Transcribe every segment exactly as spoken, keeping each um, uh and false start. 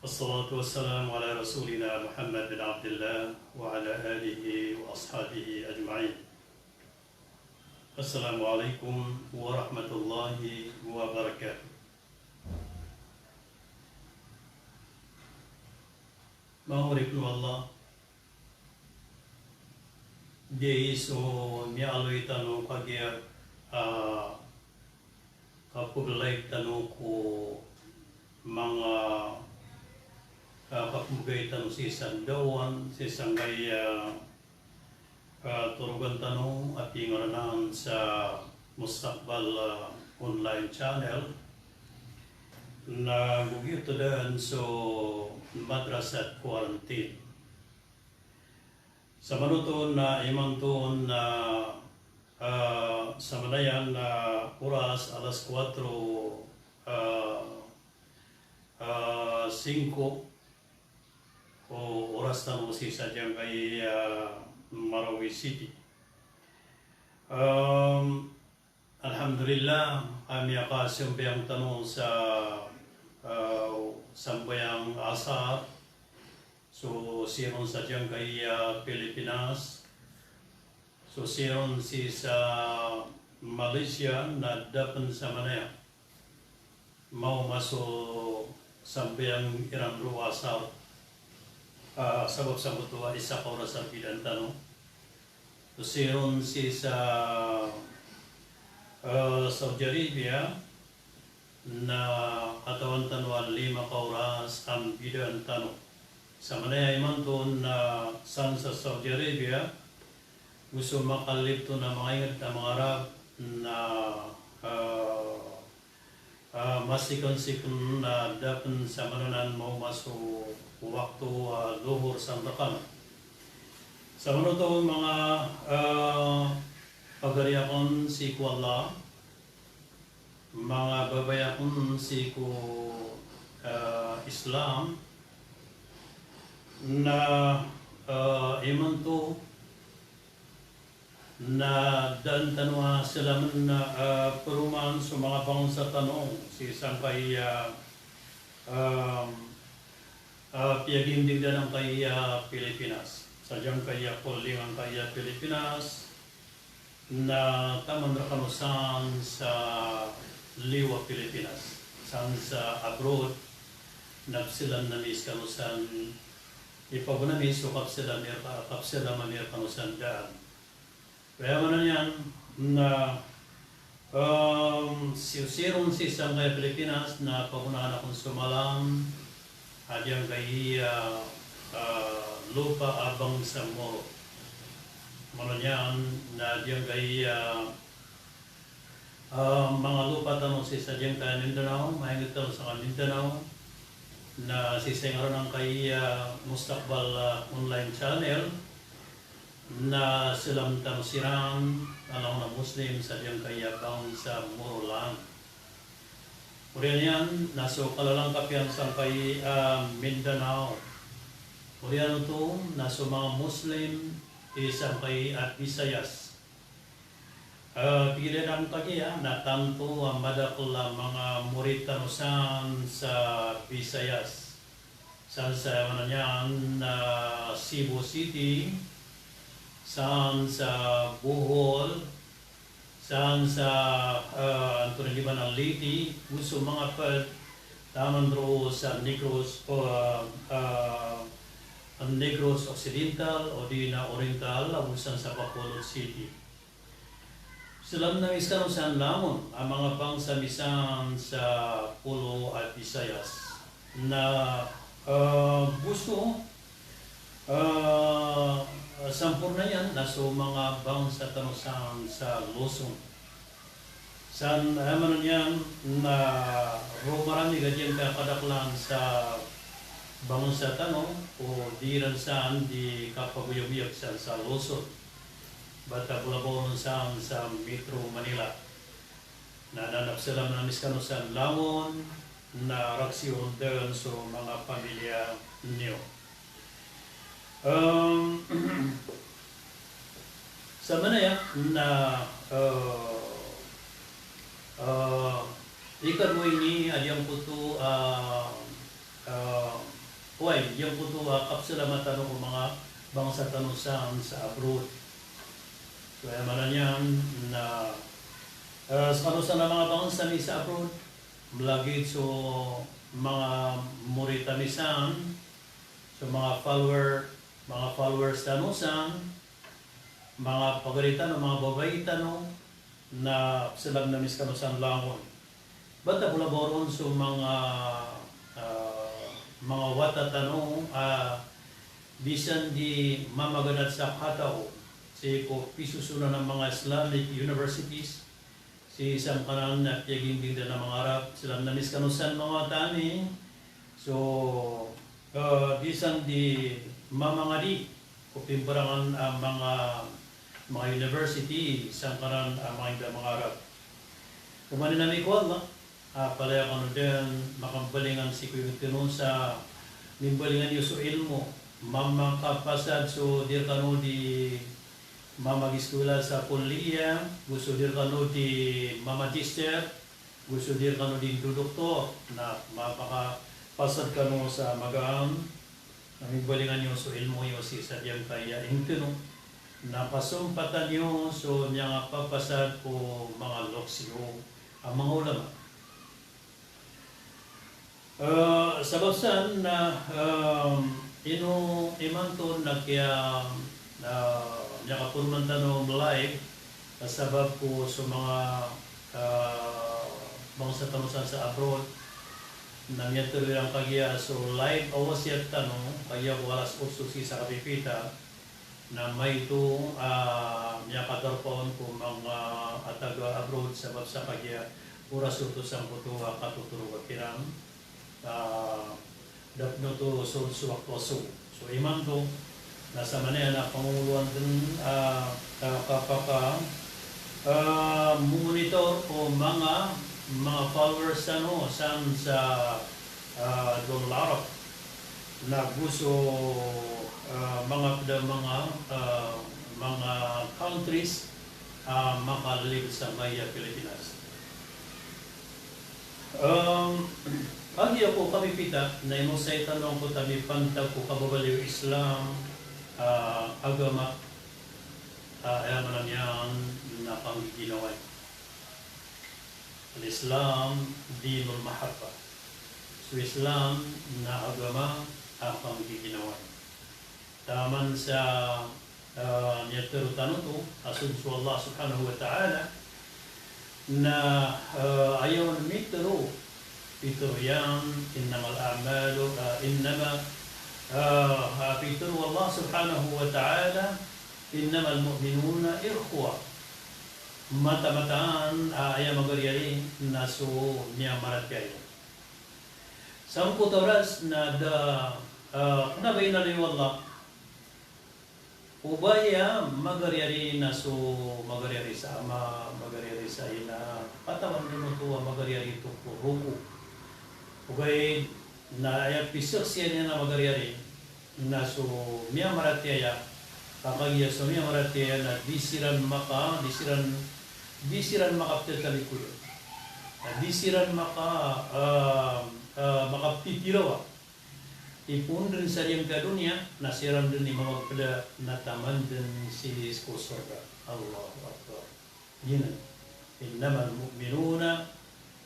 Wassalatu wassalamu ala rasulina Muhammad bin Abdillah wa ala alihi wa ashabihi ajma'in. Assalamu alaikum warahmatullahi wabarakatuh. Manga oripn o Allah, giya so miyaaloy tano kagiya, ah, kapaglayb tano ko manga, ah, kapmbgay tano sii sa ndaowan, sii sangkaya, ah, torogan tano a pingaranan sa Mustaqbal, ah, online channel, na go giyoto dn so Madrasat Quarantine. Samanoto na imanto na, ah, samanaya na oras alas kuwatro, ah, ah, singko o oras tano sii sa giyangkaya, ah, Marawi City. Em, Alhamdulillah, a miyakasambayang tano sa, ah, sambayang asar. So siron sa giyangkaya Pilipinas, so siron sii sa Malaysia na da pn samanaya maoma so sambayang iran roo asar, ah, sabap sa mboto a isa ka oras a bidaan tano. So siron sii sa, eh, Saudi Arabia na katawan tano a lima ka oras a mbidaan tano. Samanaya imanto na san sa Saudi Arabia, go so makalipto na manga ingd a manga Arab na, eh, ah, masiknsikn na da pn samananan maoma so wakto, ah, Dhuhr san rkano. Samanoto manga, ah, pagari akn sii ko Allah, manga babay akn sii ko, ah, Islam, na, ah, imanto na daan tano a slamn, ah, paroman so manga bangsa tano sii sangkaya, ah, ah, piyagindigdan angkaya Pilipinas. Sa giyangkaya polling angkaya Pilipinas, na taman rkano san sa liyo a Pilipinas, san sa abroad, na pslamn ami skano san, ipabona mi so kapslamn ami, kapslamn ami rkano san daan. Aya maana niyan na, em, si-, siron sii sangkaya Pilipinas na pagonahan akn so malam a giyangkaya, eh, lopa a bangsa Moro. Maana niyan na giyangkaya, eh, manga lopa tano sii sa giyangkaya Mindanao, manga ingd tano sa Mindanao, na sii sa ingaran angkaya Mustaqbal, eh, online channel, na slamn tano siran a langon a Muslim sa giyangkaya bangsa Moro lan. Oriyan iyan na so kalalangkap iyan sangkai, ah, Mindanao. Oriyan oto na so manga Muslim i sangkai a Visayas. Ah, tig iran kagiya na tanto a madakl a manga morit tano san sa Visayas. San sa, aya maana niyan, ah, Cebu City, san sa Bohol, san sa, ah, antonaa i ba na, Leyte, go so manga pd taman roo sa Negros, o, ah, ah, Negros Occidental, odi na Oriental, ago san sa Bacolod City. Slamn ami skano san langon a manga bangsa mi san sa polo a Visayas. Na, eh, go so, eh, samporna iyan na so manga bangsa tano san sa Luzon. San, aya maana niyan na roo maramig a giyangkaya kadaklan sa bangsa tano, o di iran san di kapagoyagoyag san sa Luzon. Bata bolabaw ron san sa Metro Manila. Na, na, na pslamn ami skano san langon, na rakhsi on dn so manga pamilya niyo. Em, samanaya na, eh, eh, ikadowa ini a giyangkoto, eh, eh, Oway, giyangkoto a kapsalamatan o manga bangsa tano san sa abroad. So aya maana niyan na, eh, skano san a manga bangsa mi sa abroad, lagid so manga moriyot ami san, so manga follower, manga followers tano san, manga pagari tano, manga babay tano, na pzalamn ami skano san langon. Bata bo labaw ron so manga, ah, manga wata tano, ah, di san di mamaganad sa katao sii ko pisosonan a manga Islamic universities, sii sangkanan a piyaginggingdan a manga Arab, pzalamn ami skano san manga wata ami. So, eh, di san di mamangadi ko pimbarangan a manga, manga university sangkanan a manga ingd a manga Arab. Omanin ami ko Allah a palaya kano dn makambalingan sii ko ingd kano sa mimbalingan iyo so ilmo, mamakapasad so di rkano di mamagiskwela sa kulliyah, go so di rkano di mamagister, go so di rkano di ndodoktor, na mapakapasad kano sa magaan, na mimbalingan iyo so ilmo iyo sii sa giyangkaya ingd kano, na kasompatan iyo so miyangapapasad o manga loks iyo a manga ulama. Eh, sabap san na, eh, ino imanto na kiya, eh, miyakaporoman tano live, eh, sabap ko so manga, eh, bangsa tano san sa abroad, na miyatharo iran kagiya so live a wasiyat tano, kagiya ko alas otso sii sa kapipita, na maito, ah, miyakadarpa on ko manga, ah, taga abroad sabap sa kagiya oras oto sangkoto a katotorog kiran, ah, da pn oto so, so wakto a sobo. So imanto na samanaya na pangongoloan dn, ah, ah, kapaka, ah, momonitor o manga, manga followers tano san sa, ah, Dawla Arab. Na go so, ah, manga pd a manga, ah, manga countries a makalilid sangkaya Pilipinas. Em, kagiya ko kapipita na inosay tano angkoto a mipantag ko kababaloy o Islam, ah, agama, ah, aya maana niyan na kanggiginawai. Al-Islam dinul mahabbah. So Islam na agama a kanggiginawai. Taman sa, ah, miyatharo tano oto a so, so Allah subhanahu wa ta'ala na, ah, aya on mitharo, pitharo iyan, innamal a'malu, ah, innama, ah, ah, pitharo o Allah subhanahu wa ta'ala, innamal mu'minuna ikhwa. Mataan-mataan, ah, aya magariyari na so miyamaratiyaya. Sangkoto a oras na da, ah, kna ba inaloy o Allah o ba aya magariyari na so magariyari sa ama, magariyari sa ina, katawan dn oto a magariyari oto ko roko. Ogaid na aya pizaksian iyan a magariyari na so miyamaratiyaya, ka kagiya so miyamaratiyaya na di siran maka, di siran, di siran makapthatalikodan. Na di siran maka, ah, ah, makaptitirawa. Ipoon dn sa giyangkai a doniya, na siran dn i mamagpda na taman dn sii ko sorga. Allahu Akbar. Giyanan. Innamal mu'minuna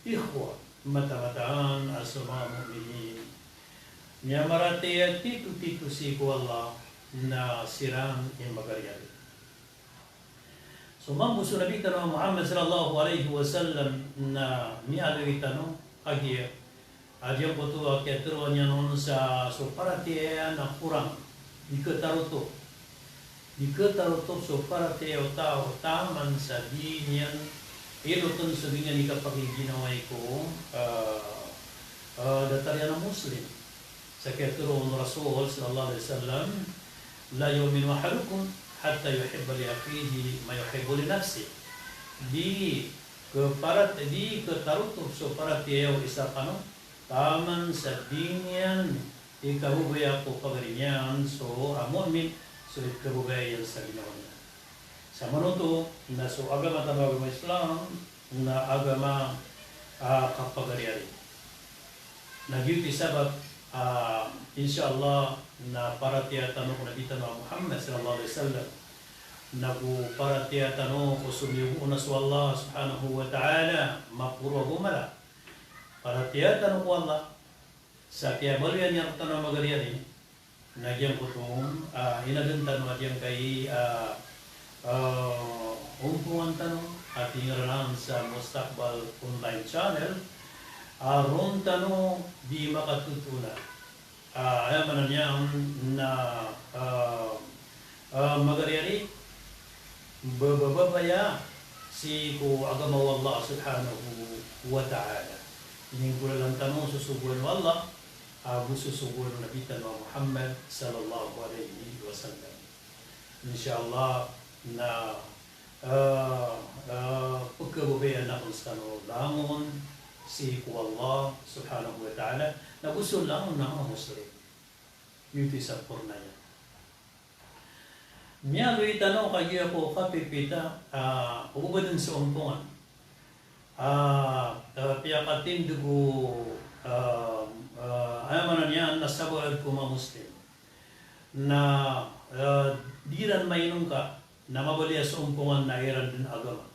ikhwa. Mataan-mataan a so manga mu'minin, miyamaratiyaya tito-tito sii ko Allah, na siran i magariyari. So mambo so Nabi tano a Muhammad sallallahu alaihi wasallam na miyaaloy tano a giya a giyangkoto a kiyatharo iyan on sa so paratiyaya na korang, di khatarotop. Di khatarotop so paratiyaya o taw taman sa di niyan ilotn so di niyan ikapakiginawai ko, ah, ah, datar iyan a Muslim. Sa kiyatharo o Rasul sallallahu alaihi wasallam, "La yu'minu ahadukum hatta yuhibba li akhihi ma yuhibbu li nafsih." Di khaparat-, di khatarotop so paratiyaya o isa rkano taman sa di niyan ikababaya ko pagari niyan so, ah, mu'min, so ikababaya iyan sa ginawa niyan. Samanoto na so agama tano a agama Islam na agama, ah, kapagariyari. Na giyoto i sabap Ah, insha Allah, na paratiyaya tano ko Nabi tano a Muhammad sallallahu alaihi wasallam. Nago paratiyaya tano ko somiyogo ona so Allah subhanahu wa ta'ala, maporo ago mala. Paratiyaya tano ko Allah, sa kiyabaloy iyan rktano a magariya ini, na giyangkoto, ah, inaden tano a giyangkai, ah, ah, ompongan tano a tingiran sa Mustaqbal Online Channel, ah, ron tano di makatotona. Ah, aya maana niyan na, ah, ah, magariya ini, bababaya sii ko agama o Allah subhanahu wa ta'ala. Ininggolalan tano so sogoan o Allah, ago so sogoan o Nabi tano a Muhammad sallallahu alaihi wasallam. Insha Allah, na, ah, ah, pkhababayaan akn skano langon sii ko Allah subhanahu wa ta'ala, nago so langon a manga Muslim. Giyoto i samporna iyan. Miyaaloy tano kagiya ko kapipita, ah, o ba dn so ompongan. Ah, ah, piyakatindg o, ah, ah, aya maana niyan na sabaad ko manga Muslim. Na, ah, di iran mainongka, na mabaloy a so ompongan na iran dn agama.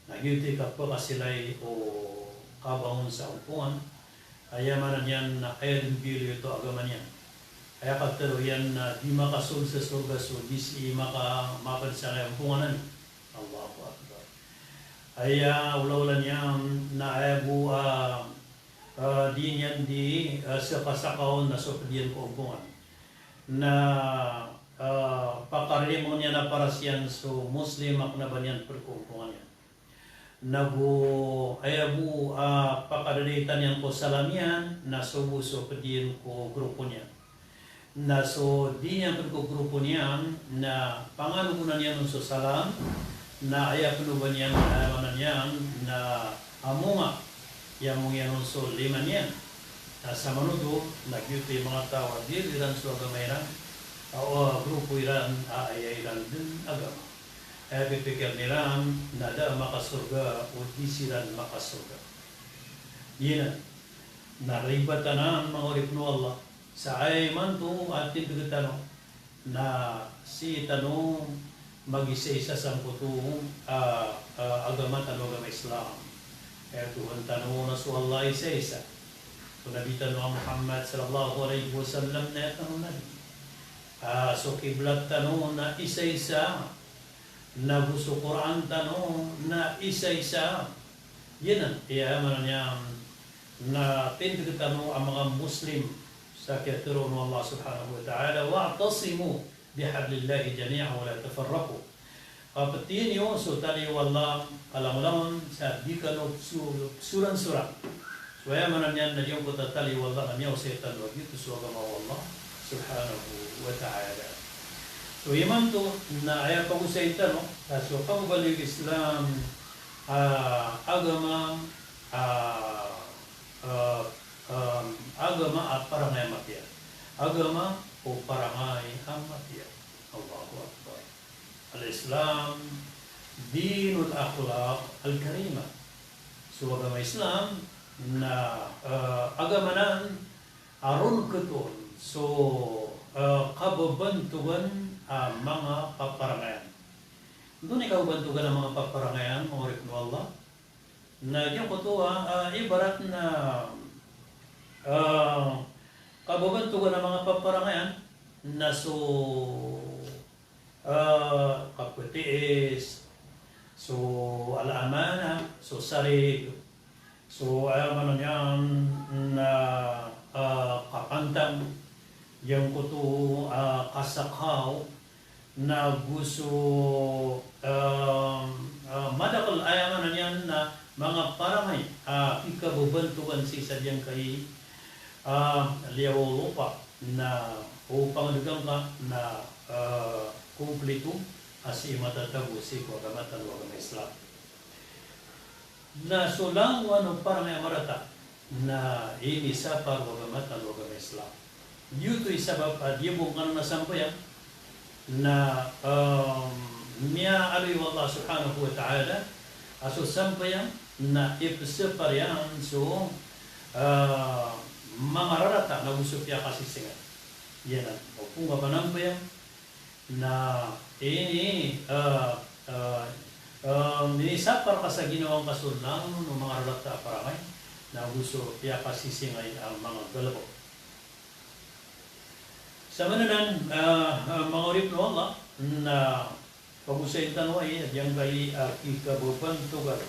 Na giyoto i kapakasilay o kabangon sa ompongan. Aya maana niyan na aya dn biloy oto agama niyan. Aya katharo iyan na di makasold sa sorga so di sii maka, mapadn sangkaya ompongan anan. Allahu Akbar. Aya olaola niyan na aya bo, ah, ah, di niyan di, ah, sapasakaon na so pd iyan ko ompongan. Na, ah, pakarimon iyan a paras iyan so Muslim a kna ba niyan pd ko ompongan iyan. Nago aya bo, ah, pakadadaitan iyan ko salam iyan, na so bo so pd iyan ko grupo niyan. Na so di niyan pd ko grupo niyan, na pangalogonan iyan on so salam, na aya pn o ba niyan, aya maana niyan, na amonga, iyamong iyan on so lima niyan. Na samanoto, na giyoto i manga taw a di iran so agama iran, ah, o grupo iran, ah, aya iran dn agama. Aya pipikirn iran na da a makasorga o di siran makasorga. Giyanan. Na ribat anan, manga oripn o Allah. Sa aya imanto a tindg tano na sii tano magisaisa sangkoto a, a, agama tano a agama Islam. Aya Tuhan tano na so Allah a isaisa. So Nabi tano a Muhammad sallallahu alaihi wasallam na aya tano Nabi. Ah, so kiblat tano na isaisa. Nago so Qur'an tano na isaisa. Giyanan i aya maana niyan na tindg tano a manga Muslim sa kiyatharoa o Allah subhanahu wa ta'ala, "Wa'tasimu bihablillahi jami'an wa la tafarraqu." Kaptii niyo so tali o Allah ka langolangon sa di kano pso-, psoransoran. So aya maana niyan na giyangkoto a tali o Allah na miyaosay tano a giyoto so agama o Allah subhanahu wa ta'ala. So imanto na aya pagosay tano, ah, so kababaloy o Islam, ah, agama, ah, ah, ah, agama a parangay a mapiya. Agama o parangay a mapiya. Allahu Akbar. Al-Islam dinul akhlaq al-karimah. So agama Islam na, eh, agama anan a ron kton so, eh, kababantogan a manga paparangayan. Antonaa i kababantogan a manga paparangayan, manga oripn o Allah? Na giyangkoto a, ah, ibarat na, ah, kababantogan a manga paparangayan na so, ah, kaptiis, so al-amanah, so sarig, so aya maana niyan na, ah, kapantang, giyangkoto a kasakaw, nago so, ah, ah, madakl, aya maana niyan na manga parangay a pikababantogan sii sa giyangkai a liyawaw o lopa, na o pangdgn ka na, ah, komplito a sii matatago sii ko agama tano a agama Islam. Na so langowan o parangay a marata na inisapar o agama tano a agama Islam. Giyoto i sabap a di bo ngka na sampayang na, em, miyaaloy o Allah subhanahu wa ta'ala a so sampayang na ipsapar iyan so, eh, manga rarata na go so piyakasisingay. Iyan a, o pongkapanambayang na ini, eh, eh, eh, minisapar ka sa ginawang kasolan o manga rarata a parangay na go so piyakasisingay a manga galbk. Sa maana nan, eh, eh, manga oripn o Allah, na pagosayin tano aya giyangkai a kikababantogan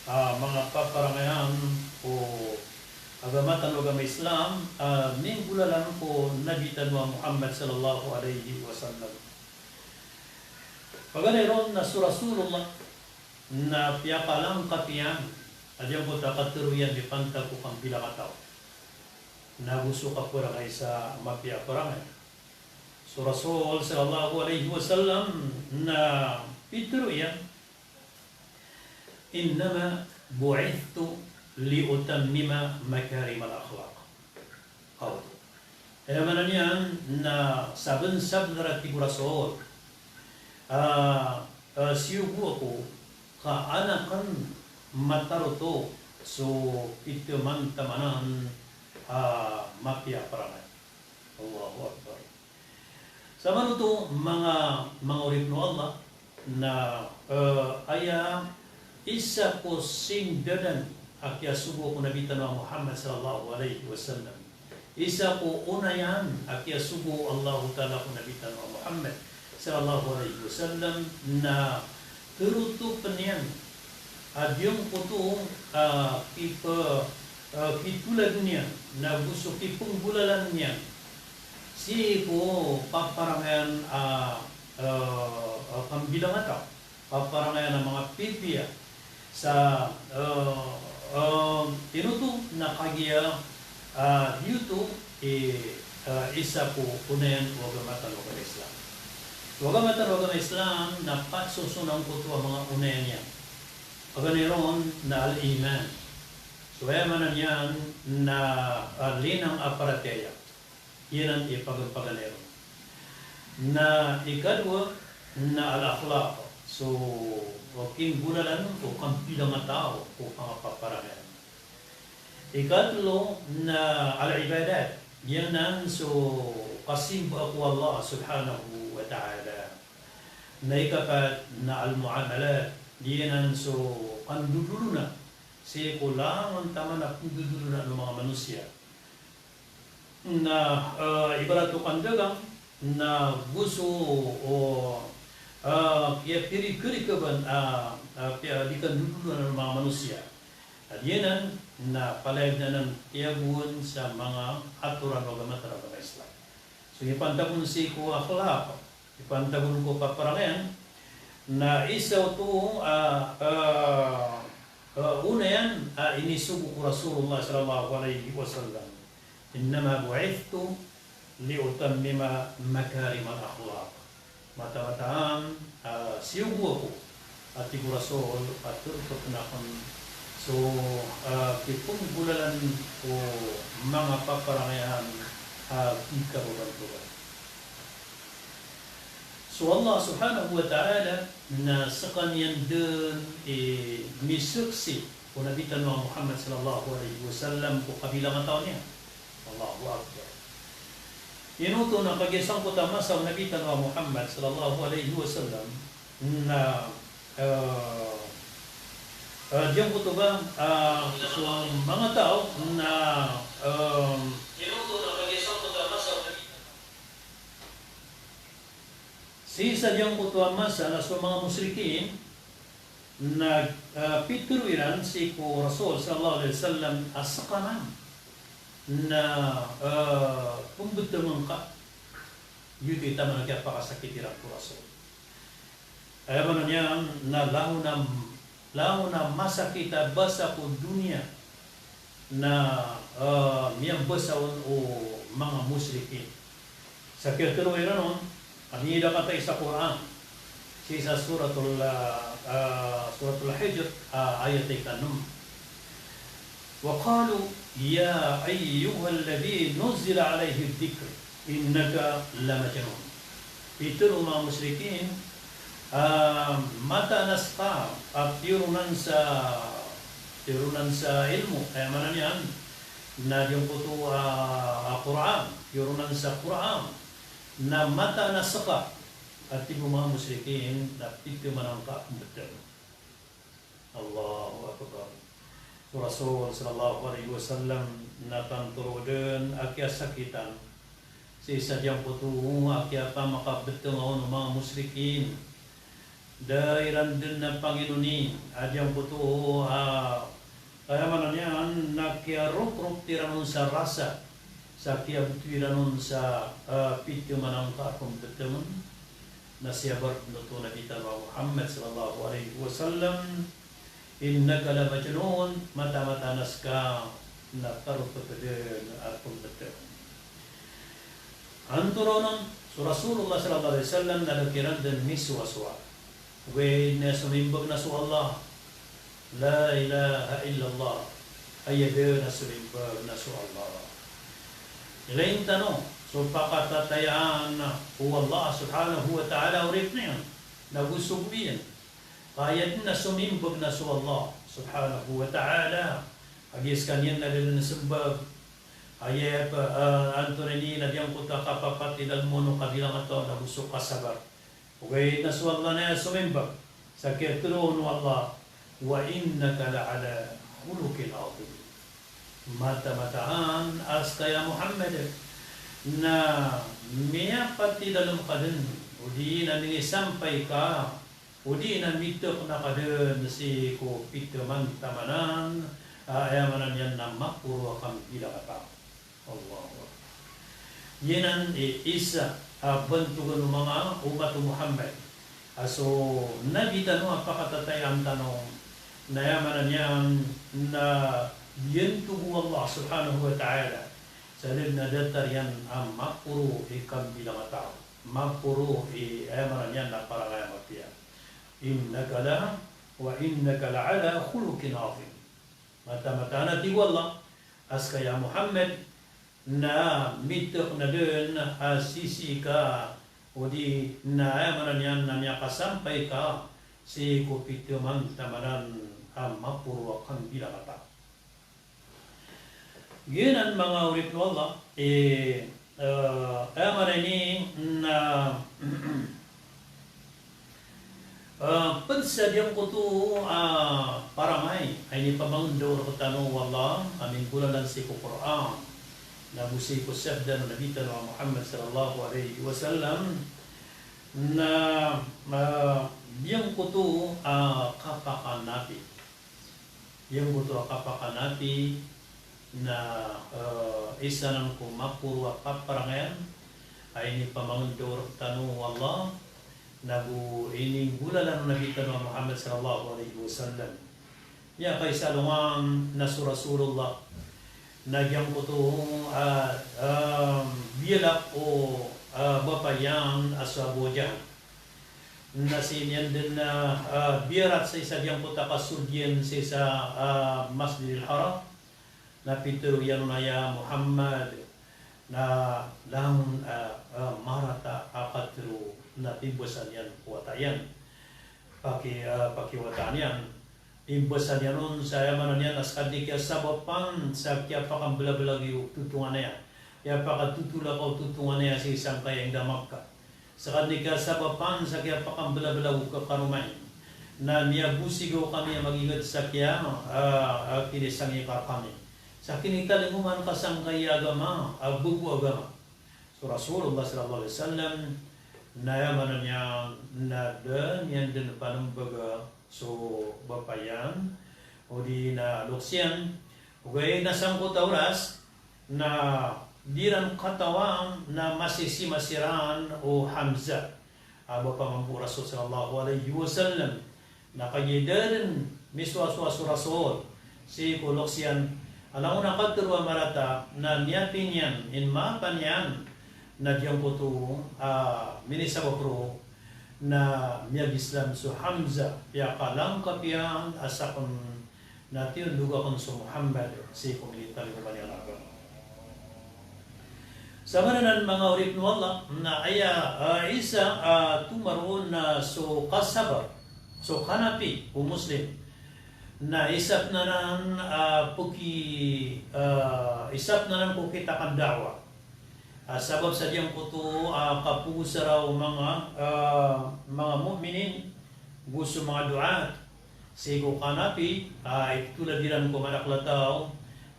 a manga paparangayan o agama tano a agama Islam, a minggolalan ko Nabi tano a Muhammad sallallahu alaihi wasallam. Paganay ron na so Rasulullah na piyakalangkap iyan a giyangkoto a katharo iyan di pantag ko kambilangataw na go so kaparangay sa mapiya a parangay. So Rasul sallallahu alaihi wasallam na pitharo iyan, "Innama bu'ithtu li utammima makarimal akhlaq." Aw. Aya maana niyan na sabnsabnar a tig o Rasul, ah, ah, siyogo ako ka an akn mataroto so pitaman-tamanan a mapiya a parangay. Allahu Akbar. Sa manoto manga, manga oripn o Allah, na, eh, aya isa ko sindadan a kiyasogo ko Nabi tano a Muhammad sallallahu alaihi wasallam. Isa ko onayan a kiyasogo o Allahu Ta'ala ko Nabi tano a Muhammad sallallahu alaihi wasallam na tharoto pn iyan a giyangkoto a kipa, a kitoladan iyan na go so kipnggolalan iyan sii ko paparangayan a, a, a kambilangataw, paparangayan a manga pipiya sa, eh, eh, ino oto na kagiya, ah, giyoto i, eh, isa ko onayan o agama tano a agama Islam. O agama tano a agama Islam na pat soson angkoto a manga onayan iyan. Paganay ron na al-iman. So aya maana niyan na, ah, linang a paratiyaya. Iyan i pagan-, paganay ron. Na ikadowa na al-akhlaq. So, o kinggolalan o kambilangataw o manga paparangayan. Ikatlo na al-ibadat. Giyanan so kasimba ko Allah subhanahu wa ta'ala. Na ikapat na al-muamalat. Giyanan so kandodolona sii ko langon taman a kandodolona o manga manosiya. Na, eh, ibarat o kandagang, na go so, o, eh, kiyapirikarikaban, ah, ah, piya-, di kandodolona o manga manosiya. Giyanan na palaya anan tiyagoon sa manga atoran o agama tano a agama Islam. So, ipantagon sii ko akhlaq, ipantagon ko paparangayan, na isa oto, ah, ah, ah, onayan a inisogo ko Rasulullah sallallahu alaihi wasallam. "Innama bu'ithtu li utammima makarimal akhlaq." Mataan-mataan, ah, siyogo ako, a tig o Rasul, a tharoto pn akn so, ah, kipnggolalan o manga paparangayan a kikababantogan. So Allah subhanahu wa ta'ala na skaniyan dn i misaksi o Nabi tano a Muhammad sallallahu alaihi wasallam ko kabilangataw niyan. Allahu Akbar. Ino oto na kagiya sangkoto a masa o Nabi tano a Muhammad sallallahu alaihi wasallam na, eh, eh, giyangkoto ba, eh, so manga taw na, eh, Sii sa giyangkoto a masa na so manga mushrikin na, ah, pitharo iran sii ko Rasul sallallahu alaihi wasallam a skaniyan na, ah, pmbtngn ka. Giyoto i taman a kiyapakasakit iran ko Rasul. Aya maana niyan na langon a, langon a masakit a basa ko doniya na, ah, miyambasa on o manga mushrikin. Sa kiyatharo iran on, a miyadakata i sa Qur'an. Sii sa Suratul, ah, ah, Suratul Hijr, ah, ayat ika nm. Wa qalu ya ayyuhalladhi nuzzila alayhidh dhikr innaka lamajnun. Pitharo o manga mushrikin, ah, mataan a ska a piyoronan sa, piyoronan sa ilmo, aya maana niyan, Na giyangkoto a, a Qur'an, piyoronan sa Qur'an, na mataan a ska, a tig o manga mushrikin, na pito man angka a pmbtng. Allahu Akbar. So Rasul sallallahu alaihi wasallam na pantoro dn a kiyasakitan sii sa giyangkoto a kiyapamakabetenga on o manga mushrikin. Da iran dn na panginoni a giyangkoto a, aya maana niyan na kiyarokrok iran on sa rasa, sa kiyabeto iran on sa, a, pito man angka a pmbtng. Na siyabar dn oto o Nabi tano a Muhammad sallallahu alaihi wasallam, "Innaka la majnun," mataan-mataan a ska na tarotop dn a pmbtng. Antonaa onon, so Rasulullah sallallahu alaihi wasallam na da kiran dn misowasowa. Ogaid na somimbag na so Allah. La ilaha illallah. Aya dn a somimbag na so Allah. Ilay tano so pakatatayaan o Allah subhanahu wa ta'ala, oripn iyan, nago so gowii iyan. Ka aya dn a somimbag na so Allah subhanahu wa ta'ala, a giya skaniyan na da dn smbag. Aya pa, a, antonaa ini na giyangkoto a kapapatidalm on o kabilang a taw nago so kasabar. Ogaid na so Allah na aya somimbag sa kiyatharoa on o Allah, "Wa innaka la ala khuluqin azim." Mataan-mataan a ska ya Muhammad na miyapatidalm ka dn, odi na minisampay ka, odi na mitekna ka dn sii ko pito man tamanan, a, aya maana niyan na maporo a kambilangataw. Allahu Akbar. Giyanan i isa a bantogan o manga omat o Muhammad. A so Nabi tano a pakatatayaan tano, na aya maana niyan na biyantog o Allah subhanahu wa ta'ala sa da dn a datar iyan a maporo i kambilangataw, maporo i, aya maana niyan na parangay a mapiya. Innaka la, wa innaka la ala khuluqin azim. Mataan-mataan a tig o Allah a ska ya Muhammad na mitekna dn a sisii ka, odi na aya maana niyan na miyakasampay ka sii ko pito man tamanan a maporo a kambilangataw. Giyanan manga oripn o Allah, e, e, aya maana ini na, e, pd sa giyangkoto a parangay a inipamangndao rktano o Allah a minggolalan sii ko Qur'an, nago sii ko sabda o Nabi tano a Muhammad sallallahu alaihi wasallam, na, e, giyangkoto a kapakanapi. Giyangkoto a kapakanapi na, e, isa nan ko maporo a paparangayan a inipamangndao rktano o Allah, nago ininggolalan o Nabi tano a Muhammad sallallahu alaihi wasallam. Miyakaisa alongan na so Rasulullah na giyangkoto a, a, biyalak o, a, bapa iyan a so Abu Jahl. Na sii niyan dn na, a, biyarat sii sa giyangkoto a kasold iyan sii sa, a, Masjidil Haram. Na pitharo iyan on a ya Muhammad, na langon a, a, marata a katharo na pimbasa niyan ko wata iyan. Paki, a, pakiwata niyan. Pimbasa niyan on sa aya maana niyan na skadn i kiyasabapan sa kiyapakamblablaga o totonganaya. Kiyapakatotolaka o totonganaya sii sangkaya ingd a Makkah. Skadn i kiyasabapan sa kiyapakamblablaga o kakaroma iyan. Na miyabosigaw kami a magingd sa kiya, a, a, kinisangika rkami. Sa kinitalingoma ngka sangkaya agama a bago a agama. So Rasulullah sallallahu alaihi wasallam, na aya maana niyan na da niyan dn panmbaga so bapa iyan, odi na loks iyan, ogaid na sangkoto a oras, na di ran katawan na masisima siran o Hamzah, a bapa mambo o Rasul sallallahu alaihi wasallam. Na kagiya da dn misowasowa so Rasul sii ko loks iyan, a langon a katharo a marata, na niyapi niyan, inimaapa niyan, na giyangkoto a minisabap roo, na miyag-Islam so Hamzah, piyakalangkap iyan a sakn na tiyondog akn so Muhammad sii ko minitalingoma niyan a agama. Sa maana nan manga oripn o Allah, na aya, a, isa, a, tomaroon na so kasabar, so kanapi o Muslim. Na isa pn anan a pki, a, isa pn anan ko kitakn da'wah. A, sabap sa giyangkoto a kapogosara o manga, a, manga mu'minin, go so manga du'at, sii ko kanapi a iptolad iran ko madakl a taw,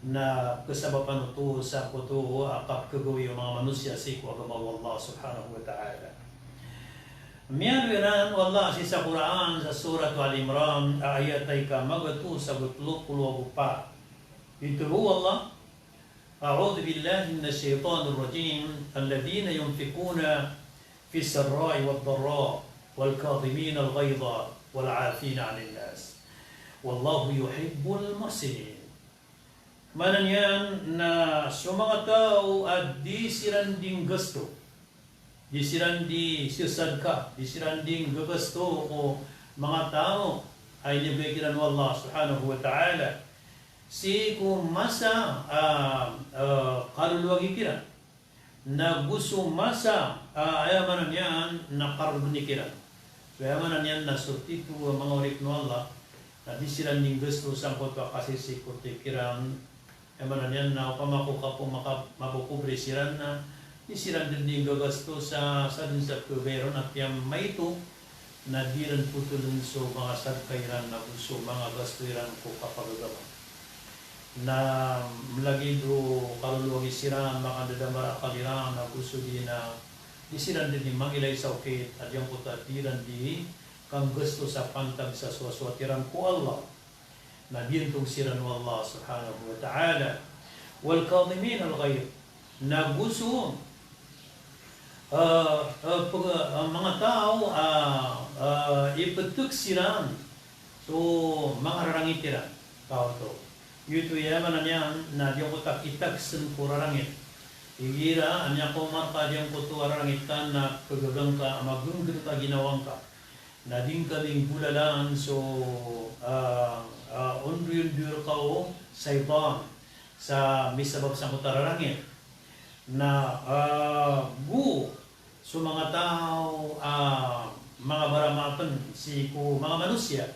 na kasabapan oto sangkoto a kapkhagawii o manga manosiya sii ko agama o Allah subhanahu wa ta'ala. Miyaaloy anan o Allah sii sa Qur'an, sa Surat Al Imran, a ayat a ika magatos ago tlo polo ago pat. Pitharo o Allah, أعوذ بالله من الشيطان الرجيم. الذين ينفقون في السراء والضراء والكاظمين الغيظ والعافين عن الناس والله يحب المحسنين. Maana niyan na so manga taw a di siran di nggasto, di siran di sasadka, di siran di nggagasto ko manga taw a inibgay kiran o Allah subhanahu wa ta'ala sii ko masa a, a, kalolowagi kiran. Na go so masa a, aya maana niyan na kargoni kiran. So aya maana niyan na so tito a manga oripn o Allah na di siran di nggasto sangkoto a kasisikoti kiran. Aya maana niyan na opama ko kapo maka-, mapopobre siran na di siran dn di nggagasto sa, sa dn sa pkhabayar on, apiya maito na di ran potoln so manga sadka iran na go so manga gasto iran ko kapagagama. Na mlagid o kalolowagi siran, makandadamar a akal iran, na go so di na di siran dn di mangilay sa okit a giyangkoto a di ran di kanggasto sa pantag sa sowasowat iran ko Allah. Na biyantog siran o Allah subhanahu wa ta'ala. والكاظمين الغيظ. Na go so, a, a, pag-, a, manga taw a, a, iptk siran so manga rarangit iran. Taw oto. Giyoto i aya maana niyan na giyangkoto a kitagsn ko rarangit. Igira a miyakaoma rka giyangkoto a rarangit ka na pgagangka a magnggr ka ginawa ngka. Na di ngka minggolalan so, a, a, ondoyondoy rka o shaytan sa misabap sangkoto a rarangit. Na, a, go so manga taw a manga baramaapn sii ko manga manosiya.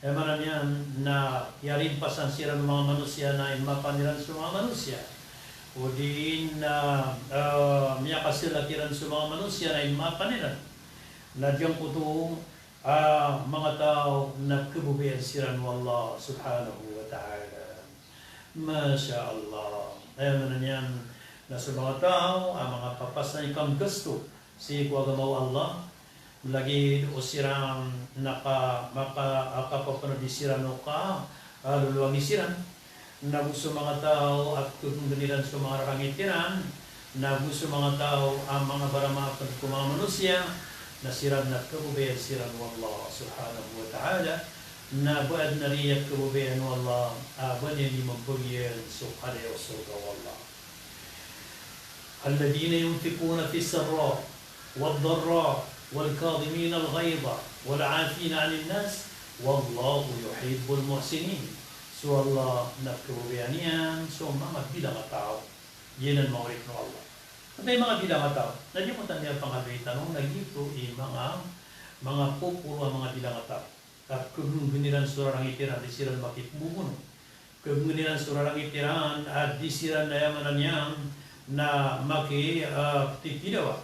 Aya maana niyan na kiyarimpasan siran o manga manosiya na inmaapan iran so manga manosiya. O di na, a, miyakaslak iran so manga manosiya na inmaapan iran. Na giyangkoto a manga taw na kababayaan siran o Allah subhanahu wa ta'ala. Masha Allah. Aya maana niyan na so manga taw a manga papasang i kanggasto sii ko agama o Allah, lagid o siran na ka-, maka-, a kapapanodi siran o ka-, a, lolowagi siran. Na go so manga taw a pkhagnggn iran so manga rarangit iran, na go so manga taw a manga baramaapn ko manga manosiya, na siran na kababayaan siran o Allah subhanahu wa ta'ala, na ba adn a riya kababayaan o Allah, a, ba niyan di mambagian so kadaya o sorga o Allah. الذين ينفقون في السراء والضراء والكاظمين الغيظ والعافين عن الناس والله يحب المحسنين. So Allah na kababayaan iyan so manga bilangataw. Giyanan manga oripn o Allah. Antaa i manga bilangataw? Na di ko tanda a pangaloy tano na giyoto i manga, manga poporo a manga bilangataw. Ka pkhagnggn iran so rarangit iran, di siran makipbobono. Pkhagnggn iran so rarangit iran, a di siran, aya maana niyan na maki, a, ptitidawa.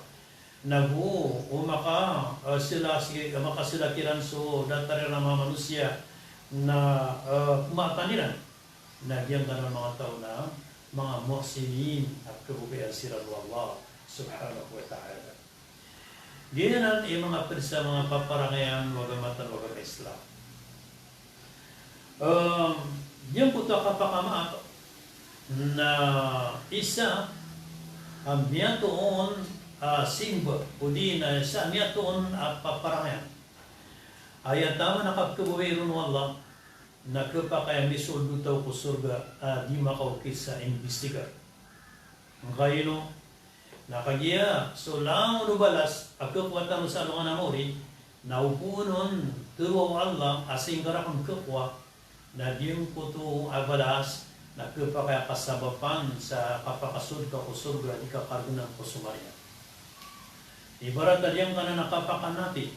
Na go o maka, a, sla si-, a, makaslak iran so datar iran a manga manosiya na, a, pmaapan iran. Na giyangkanan a manga taw na manga muhsinin a kababayaan siran o Allah subhanahu wa ta'ala. Giyanan i manga pd sa manga paparangayan o agama tano a agama Islam. Em, giyangkoto a kapakamaap na isa a miyatoon a simba, odi na isa a miyatoon a paparangayan. Aya taman a kapkhababayai ron o Allah, na khapakay a misold o taw ko sorga a di makaokit sa imbestigar. Ngkaino, na kagiya so langon o balas a khakowa tano sa alongan a maori, na o poon on tharo o Allah a sii ngka rakn khakowa, na giyangkoto a balas na khapakay a kasabapan sa kapakasold ka ko sorga a di ka kargnan ko somariya. Ibarat a giyangkanan a kapakanapi,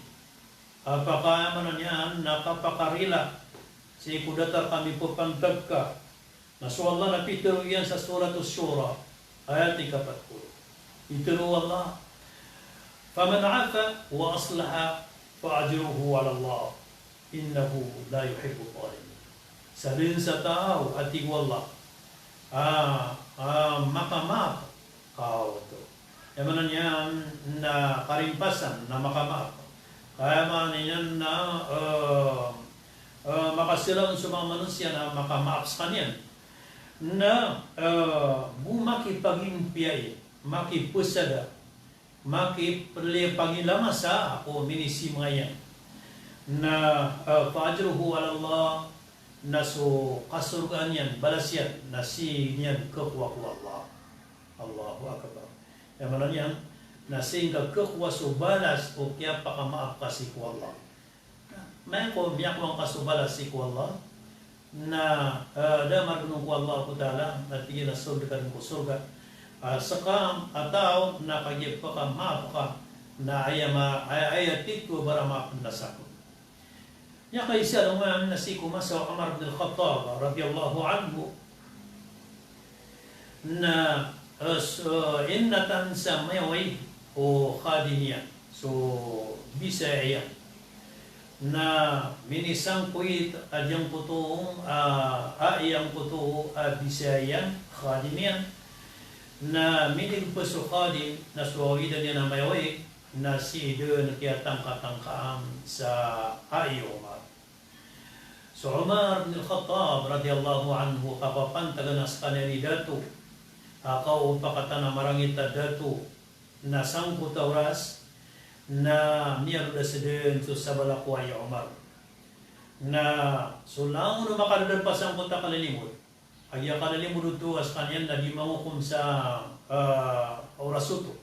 a paka-, aya maana niyan na kapakarila Sii ko datar ka mipapantag ka. Na so Allah na pitharo iyan sa Suratus Shura, ayat ikapat polo. Pitharo o Allah, "Faman afa wa aslaha fa ajruhu ala Allah, innahu la yuhibbuz zalimin." Sa dn sa taw a tig o Allah, a, a, makamaap, kaoto. Aya maana niyan na karimpasan na makamaap. Aya maana niyan na, eh, eh, makasala on so manga manosiya na makamaap skaniyan. Na, eh, bo makipagimpiya i, makipesada, makipagilangasa ko minisimanga iyan. Na, eh, fa ajruhu ala Allah, na so kasorgaan iyan, balas iyan, na sii niyan kakowa ko Allah. Allahu Akbar. Aya maana niyan na sii ngka kakowa so balas o kiyapakamaap ka sii ko Allah. Maya ko miyakowa ngka so balas sii ko Allah, na, eh, da a mardonong ko Allah Ta'ala, na tig iyan a sold ka dn ko sorga. Ah, ska a taw na kagiya pakamaap ka, na aya ma-, aya, aya titho a baramaap na sakn. Miyakaisa alongan na sii ko masa o Umar bin Khattab radiyallahu anhu, na, eh, so, innatan sa mayawaig o khadim iyan, so bisaya iyan. Na minisangkoit a giyangkoto, ah, a giyangkoto a bisaya iyan, khadim iyan. Na minigpos so khadim, na so awidan iyan a mayawaig, na sii dn kiyatangkatangkaan sa ai o Umar. So Umar bin Khattab radiyallahu anhu, kapapantagan a skaniyan i dato a kaopakatan a marangit a dato, na sangkoto a oras na miyalodas dn so sabala ko ai o Umar. Na so langon o makadadarpa sangkoto a kalilimod, a giya kalilimod oto a skaniyan na di mangokom sa, ah, oras oto.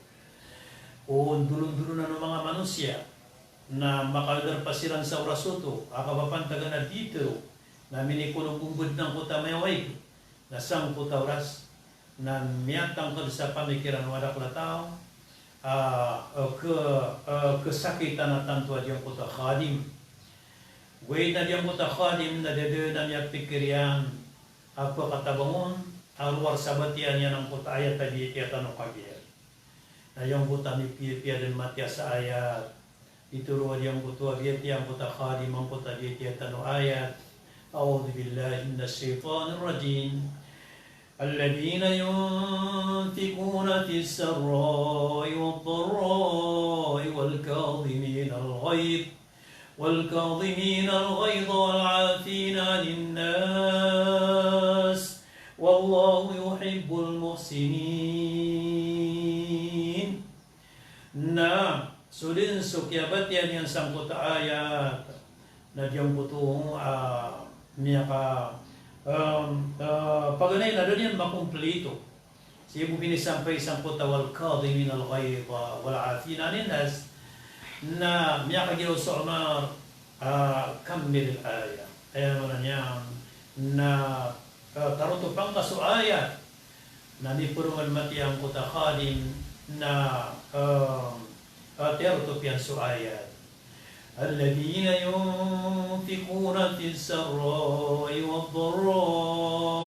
O ndolondolonan o manga manosiya na makadadarpa siran sa oras oto a kapapantagan a di tero, na minikonokombed angkoto a mayawaig, na sangkoto a oras na miyatangked sa pamikiran o madakl a taw a, ah, ke-, ah, kesakitan a tanto a giyangkoto a khadim. Ogaid na giyangkoto a khadim na da dn a miyapikir iyan a pkhatabang on a rowar sa batiya niyan angkoto a ayat a biyatiya tano kagiya. Na giyangkoto a mipiyapiya dn matiya sa ayat. Pitharo a giyangkoto a biyatiya angkoto a khadim angkoto a biyatiya tano a ayat. A'udhu billahi minash shaytanir rajim. الذين ينفقون في السراء والضراء والكاظمين الغيظ، والكاظمين الغيظ والعافين عن الناس، والله يحب المحسنين. Na so dn so kiyabatiya niyan sangkoto a ayat na giyangkoto a miyaka, em, eh, paganay na da niyan makomplito. Sii bo pinisampay sangkoto a wal kadhiminal ghaidha wal 'afina 'anin nas. Na miyakagiraw so Umar, ah, kammilil ayah. Aya maana niyan na, ah, tarotop angka so ayat. Na miperongan matiya angkoto a khadim na, ah, ah, tiyarotop iyan so ayat. الذين ينفقون في السراء والضراء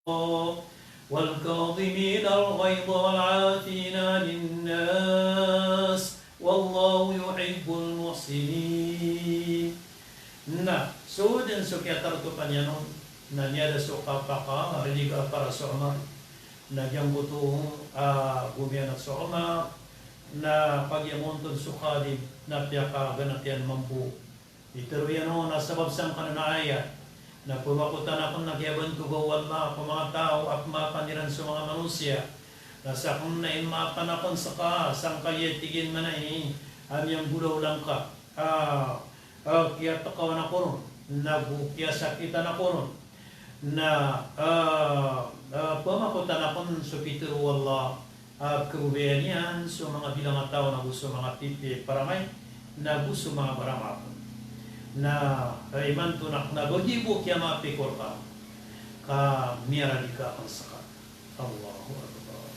والكاظمين الغيظ والعافين عن الناس والله يحب المحسنين. Na so dn so kiyatarotopan iyan on na miyada so kapakarilig a para so Umar. Na giyangkoto a gomiyanat so Umar na pagiyangontn so khadim na piyakaganat iyan mambo. Itharo iyan on a sabap sangkanan a ayat na pmakotan akn na kiyabantoga o Allah ko manga taw a pmaapan iran so manga manosiya. Na sakn na inmaapan akn ska sangkaya tig iyan manaya a miyanggolawla ngka, ah, ah, kiyatkawan ako ron, nago kiyasakitan ako ron. Na, ah, ah, pmakotan akn so pitharo o Allah a kababayaan iyan so manga bilang a taw nago so manga pipiya i parangay nago so manga baramaap. Na, eh, imanto na kna ba di bo kiyamaapi ko rka ka miyaradi ka akn ska. Allahu Akbar.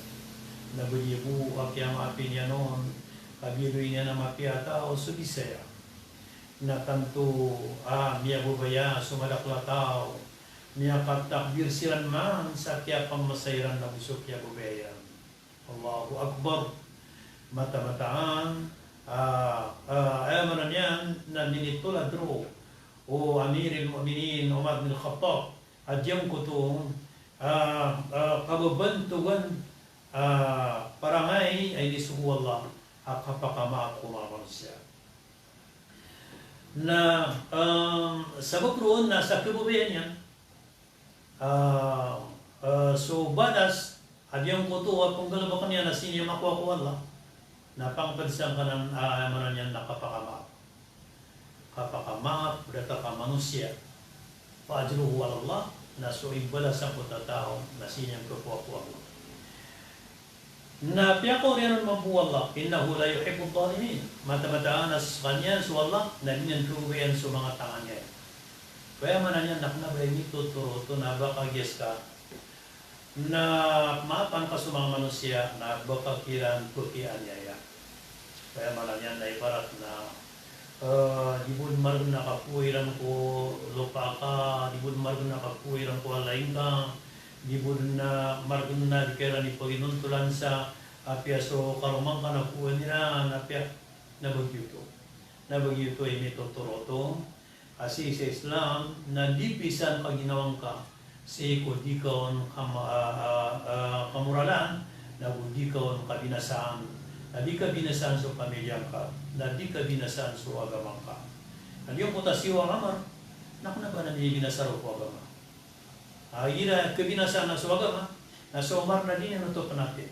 Na ba di bo a kiyamaapi niyan on ka biloy niyan a mapiya a taw so bisaya. na tanto a miyababaya so madakl a taw, miyakatakbir siran man sa kiyapamasa iran ago so kiyababaya iran. Allahu Akbar. Mataan-mataan, ah, ah, aya maana niyan na minitolad roo o Amirul Mu'minin Umar bin Khattab a giyangkoto, ah, ah, kababantogan, ah, parangay a inisogo o Allah a kapakamaap ko manga manosiya. Na, em, sabap roo na sa kababaya niyan, ah, ah, so balas a giyangkoto a pnggalbkn iyan a sii niyan makowa ko Allah, na pangpd sangkanan, ah, aya maana niyan na kapakamaap. Kapakamaap, datar ka manosiya. Fa ajruhu ala Allah, na so ibalas sangkoto a taw na sii niyan kakowa ko Allah. Na piyakaoriyan on mambo o Allah, innahu la yuhibbuz zalimin. Mataan-mataan a skaniyan so Allah na di niyan kababayaan so manga tanganiyaya. Aya maana niyan na kna ba initotoro oto na ba kagiya ska na maapan ka so manga manosiya na ba ka kiran pkianiyaya. Aya maana niyan na ibarat na, eh, di bo dn margn a kapowa iran ko lopa ka, di bo dn margn a kapowa iran ko walay ngka, di bo dn margn a di ka iran ipaginontolan sa apiya so karoma ngka na kowaan iran, apiya na ba giyoto. Na ba giyoto i mitotoro oto a sii sa Islam na di pisan ka ginawa ngka sii ko di ka on kam-, ah, ah, ah, kamoralan, na go di ka on kabinasaan, na di kabinasaan so pamilya ngka, na di kabinasaan so agama ngka. Na giyangkoto a siyowa a Amar, na kna ba na minibinasa roo ko agama. Ah, igira kabinasaan na so agama, na so Amar na di niyan oto pnatin.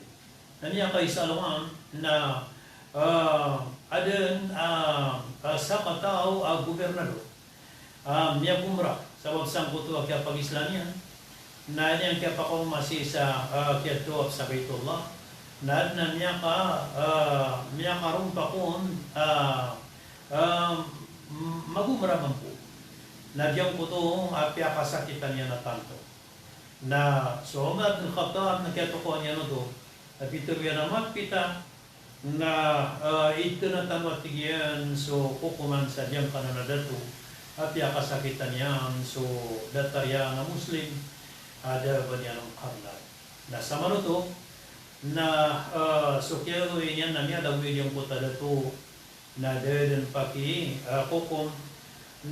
Na miyakaisa alongan na, ah, adn, ah, ah, sakataw a gobernador a miyagomra sabap sangkoto a kiyapag-Islam iyan, na aya niyan kiyapakaoma sii sa, ah, kiyatawaf sa Baitullah, na adn a miyaka, ah, miyakarompakon, ah, ah, m-, magomra mambo. Na giyangkoto a piyakasakitan iyan a tanto. Na so Umar bin Khattab na kiyatokawan iyan oto, na pitharo iyan a mapita, na, eh, itn a tano a tig iyan so kokoman sa giyangkanan a dato a piyakasakitan iyan so datar iyan a Muslim a da a ba niyan on karnad. Na samanoto, na, eh, so kiyaloy niyan na miyalagoy giyangkoto a dato, na da dn paki, ah, kokom,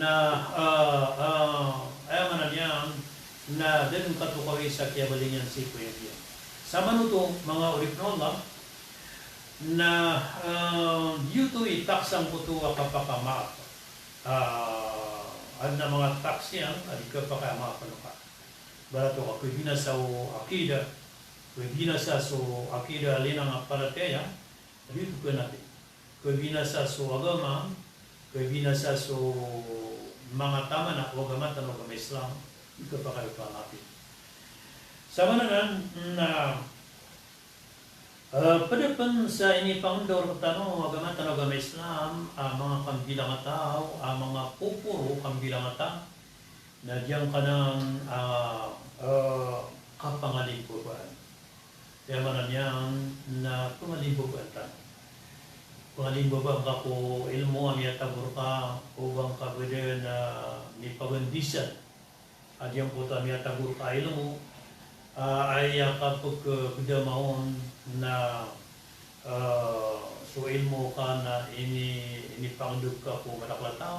na, ah, ah, aya maana niyan, na da dn katokawi sa kiyabaloy niyan sii ko iyag iyan. Samanoto, manga oripn o Allah, na, ah, giyoto i taksangkoto a kapakamaap. Ah, adn a manga taks iyan a di kapakamaap, ano ka. Barato ka, kabinasa o akida, kabinasa so akida a linang a paratiyaya, a di oto kna ati. Kabinasa so agama, kabinasa so manga taman a agama tano a agama Islam, di kapakay oto a mapit. Sa maana nan na, eh, pd pn sa inipangndao rktano a agama tano a agama Islam, a manga kambilangataw, a taw, a manga poporo kambilangataw, na giyangkanan a, eh, kapangalimbabaan. Aya maana niyan na pangalimbabaan tano. Pangalimbabaan ka ko ilmo a miyatago rka, o ba ngka bdn a mipagandisan a giyangkoto a miyatago rka a ilmo, ah, aya kapkdama on na, ah, so ilmo ka na ini, inipangdg ka ko madakl a taw,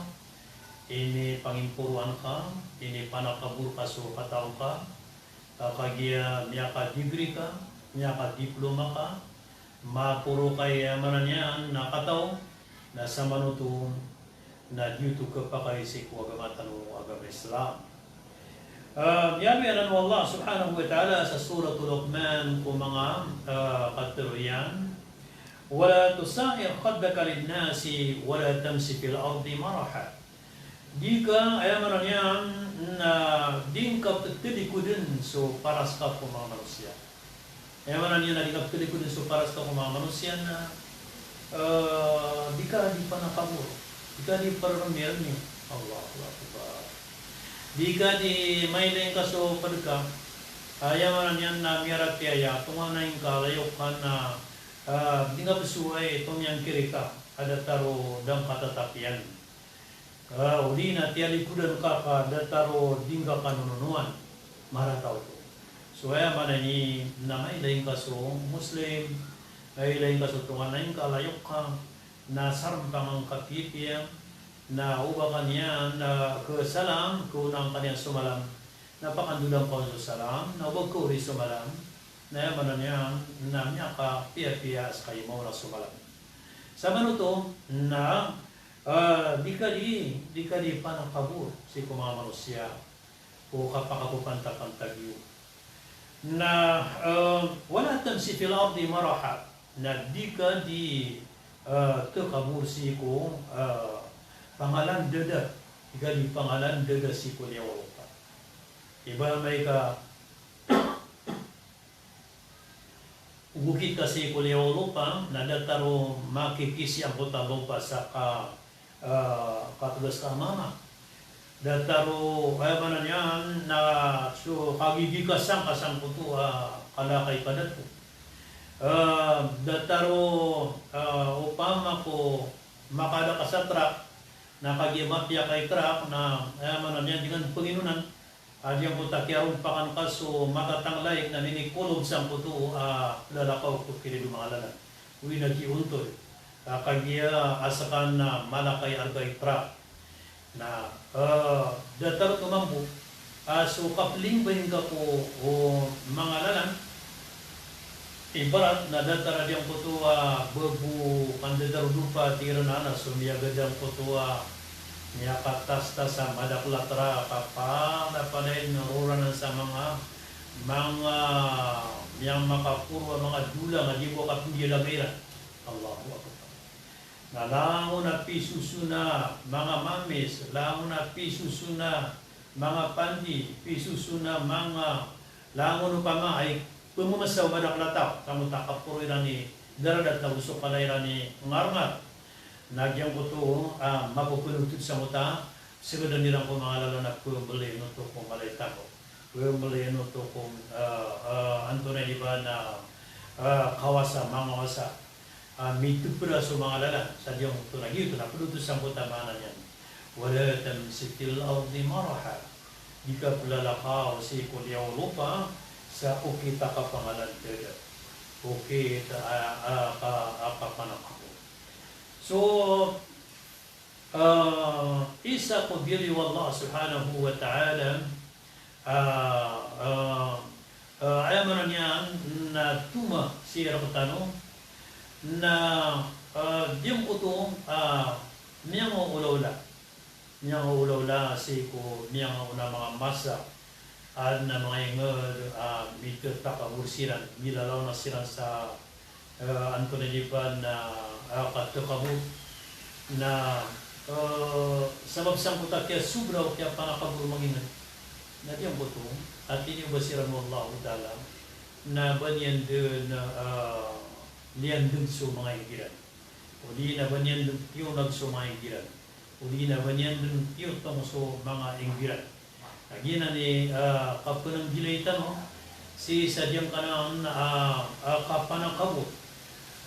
inipangimporoan ka, inipanakabor ka so kataw ngka, ah, kagiya miyaka-degree ka, miyaka-diploma ka, maporo ka, aya maana niyan na kataw, na samanoto na giyoto kapakay sii ko agama tano a agama Islam. Ah, miyaaloy anan o Allah subhanahu wa ta'ala sa Suratul Luqman ko manga, ah, katharo iyan, "Wa la tusa'ir khaddaka lin-nasi wa la tamshi fil ardi maraha." Di ka, aya maana niyan na di ngka pthalikodan so paras ka ko manga manosiya. Aya maana niyan na di ngka pthalikodan so paras ka ko manga manosiya na, eh, di ka di panakabor, di ka di prmirmi. Allahu Akbar. Di ka di mailay ngka so pd ka. Aya maana niyan na miyaratiyaya, tonganay ngka, layok ka na, eh, di ngka pzowai, tomiyangkiri ka a datar o da ngka tatapiyan. Ah, odi na tiyalikodan ka ka datar o di ngka kanononoan, marata oto. So aya maana niyan na mailay ngka so Muslim, mailay ngka so tonganay ngka, layok ka, na sarmpangan ka piyapiya, na oba ka niyan na kasalam, kaonaan ka niyan so malam, na pakandodan ka on so salam, na oba ka ori so malam, na aya maana niyan na miyakapiyapiya a ska i maona so malam. Sabap oto na, ah, di ka di, di ka di panakabor sii ko manga manosiya ko kapakapapantapantag iyo. Na, ah, wala tamshi fil ardi maraha. Na di ka di, ah, takabor sii ko, ah, pangalandada. Di ka di pangalandada sii ko liyawaw o lopa. Ibarat amay ka Ogo kita sii ko liyawaw o lopa, na datar o makikisi angkoto a lopa sa ka, ah, katogas ka a mama. Datar o, aya maana niyan, na so kagigikasan ka sangkoto a kalakay ka dato. Ah, datar o, ah, opama ko makada ka sa trak, na kagiya mapiya ka i trak, na, aya maana niyan, di ngka panginonan, a giyangkoto a kiyarompakan ka so matatanglay na minikolob sangkoto a lalakaw ko kirido manga lalan. Oway na giontol. A kagiya a ska na malakay arga i trak. Na, eh, datar oto mambo a so kaplingbaing ka ko, o, manga lalan. Ibarat na datar a giyangkoto a babo kandadardopa tig iran a na so miyagad angkoto a miyakatastas a madakl a trak a pala pala i nororanan sa manga, manga miyamakaporo a manga dolang a di bo kapndiyalang iran. Allahu Akbar. Na langon a pisoson a manga mamis, langon a pisoson a manga pandi, pisoson a manga langon opama ay pememesa o madakl a taw, sangkoto a kaporo iran i daradat na go so kala iran i ngarngar. Na giyangkoto a mapepenotod sangkoto a segedan iran ko manga lalan a pembelen oto ko mala i takaw. Pembelen oto ko, eh, eh, antonaa i di ba na, eh, kawasa, mangawasa. Ah, mitepera so manga lalan, sa giyangkoto na giyoto na ped oto sangkoto a maana niyan. Wala tamshi fil ardi maraha. Di ka pelalakaw sii ko liyawaw o lopa sa okit a kapangalandada. Okit a, a, ka, a kapanakabor. So, ah, isa ko biyaloy o Allah subhanahu wa ta'ala, ah, ah, ah, aya maana niyan na toma sii rektano na, ah, giyangkoto, ah, miyangaolaola. Miyangaolaola sii ko miyangaona a manga masa. Aden a manga inged a mitetakabor siran, milalawan siran sa, eh, antonaa i di ba na, eh, katakabor. Na, eh, sabap sangkoto a kiyasobra o kiyapanakabor o manga inged. Na giyangkoto a tiniyoba siran o Allahu Ta'ala na ba niyan den, eh, liyandeg so manga inged iran. Odi na ba niyan den piyonag so manga inged iran. Odi na ba niyan den piyotong so manga inged iran. Na giyanan i, ah, kapenanggilai tano sii sa giyangkanan a, ah, kapanakabor.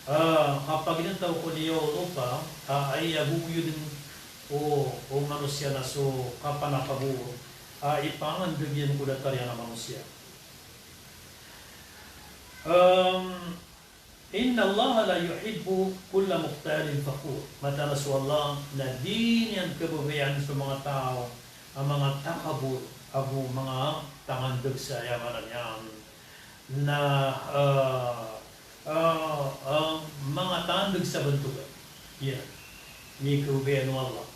Ah, kapaginetaw ko liyawaw o lopa, ah, aya gogoyodn o, o manosiya na so kapanakabor, ah, ipangandeg iyan ko datar iyan a manosiya. Em, Innallaha la yuhibbu kulla mukhtalin fakhur. Mataan a so Allah na di niyan kababayaan so manga taw a manga takabor ago manga tangandeg sa aya maana niyan na, eh, eh, eh, manga tangandeg sa bantogan. Iya. Di kababayaan o Allah.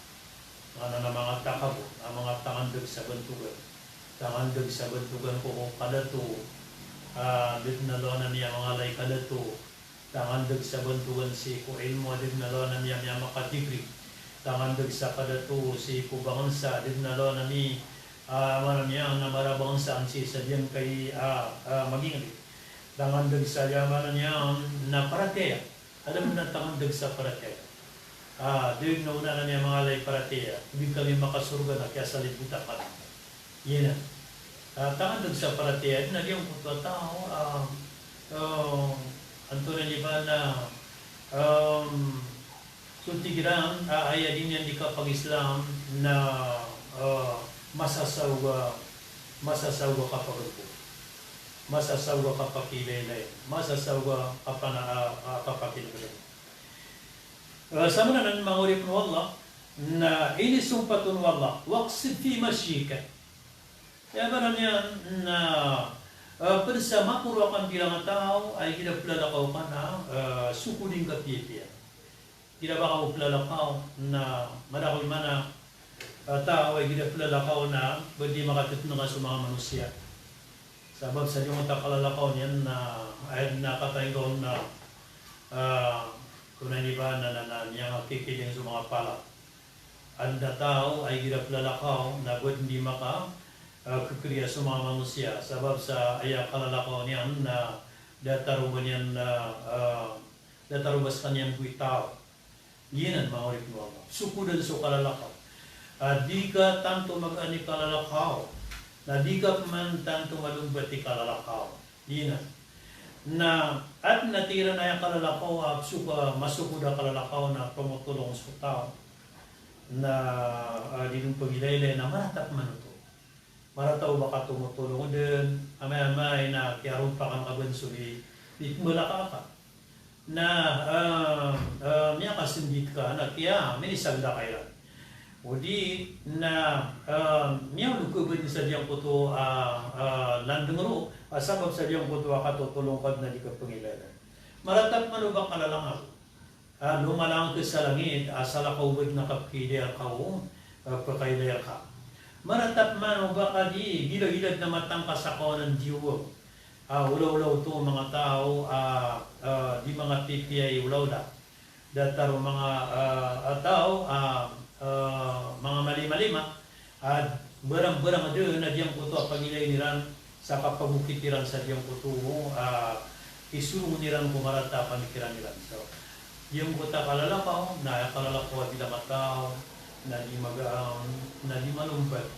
Maana na manga takabor, a manga tangandeg sa bantogan. Tangandeg sa bantogan ko, ko kadato, ah, di dn a lawan ami a manga lay kadato. Tangandeg sa bantogan sii ko ilmo, a di dn a lawan ami a miyamakadegree. Tangandeg sa kadato sii ko bangsa, a di dn a lawan ami, ah, maana niyan na marabangsa an sii sa giyangkai, ah, ah, magingd. Tangandeg sa aya maana niyan na paratiyaya. Adn a tangandeg sa paratiyaya. Ah, di dn a onaan ami a manga lay paratiyaya, di kami makasorga na kiyasalibotan kami. Iyan a, ah, tangandeg sa paratiyaya, na giyangkoto a taw, ah, ah, antonaa i di ba na, um, So tig iran a aya dn iyan di kapag-Islam na, ah, masasaog a, masasaog a kapagpo, masasaog a kapakilaylay, masasaog a kapana-, ah, ah, kapakilaylay. Ah, samanan, manga oripn o Allah, na inisompat on o Allah, "Waqsid fi mashyik." Aya maana niyan na, ah, pd sa maporo akn bilang a taw a igira plalakaw ka na, ah, sokod i ngka piyapiya. Igira ba ka plalakaw na madakl man a, ah, taw a igira plalakaw na ba di makatitnga so manga manosiya. Sabap sa giyangkoto a kalalakaw niyan na, aya dn a katai on na, ah, konaan i ba na, na, na, miyangakikiding so manga pala. Adn a taw a igira plalakaw na ba dn di maka, ah, kkriya so manga manosiya. Sabap sa aya kalalakaw niyan na datar o ba niyan na, ah, datar o ba skaniyan bo i taw. Giyanan, manga oripn o Allah. Sokod dn so kalalakaw. Ah, di ka tanto magaan i kalalakaw. Na di ka pman tanto malombat i kalalakaw. Giyanan. Na adn a tig iran a aya kalalakaw a so ka masokod a kalalakaw na tomotolong so taw. Na, ah, di dn pagilay-ilay na marata pman oto. Marata o ba ka tomotolong dn, amay-amay na kiyarompakan ka bn so di, di pmbalaka ka. Na, ah, ah, miyakasndit ka, na kiya, minisagda ka iran. O di na, ah, miyaolog ka bn sa giyangkoto a, ah, landng roo, ah, sabap sa giyangkoto a katotolong ka dn a di ka pangilay-ilay. Marata pman o ba ka lalangag. Ah, lomalang ka sa langit, ah, salakaw ba dn a kapkiilay rka o, ah, pakailay rka. Marata pman o ba ka di, gilagilad na matangka sa kawanan diyowang. Ah, olaola oto manga taw, ah, ah, di manga pipiya i olaola. Datar o manga, ah, ah, taw, ah, ah, manga malimalima. A, barang-barang dn a giyangkoto a pagilay iran sa kapagokit iran sa giyangkoto a isorong iran ko marata a pamikiran iran. So giyangkoto a kalalakaw na aya kalalakaw a bilang a taw na di magaan, na di malombat.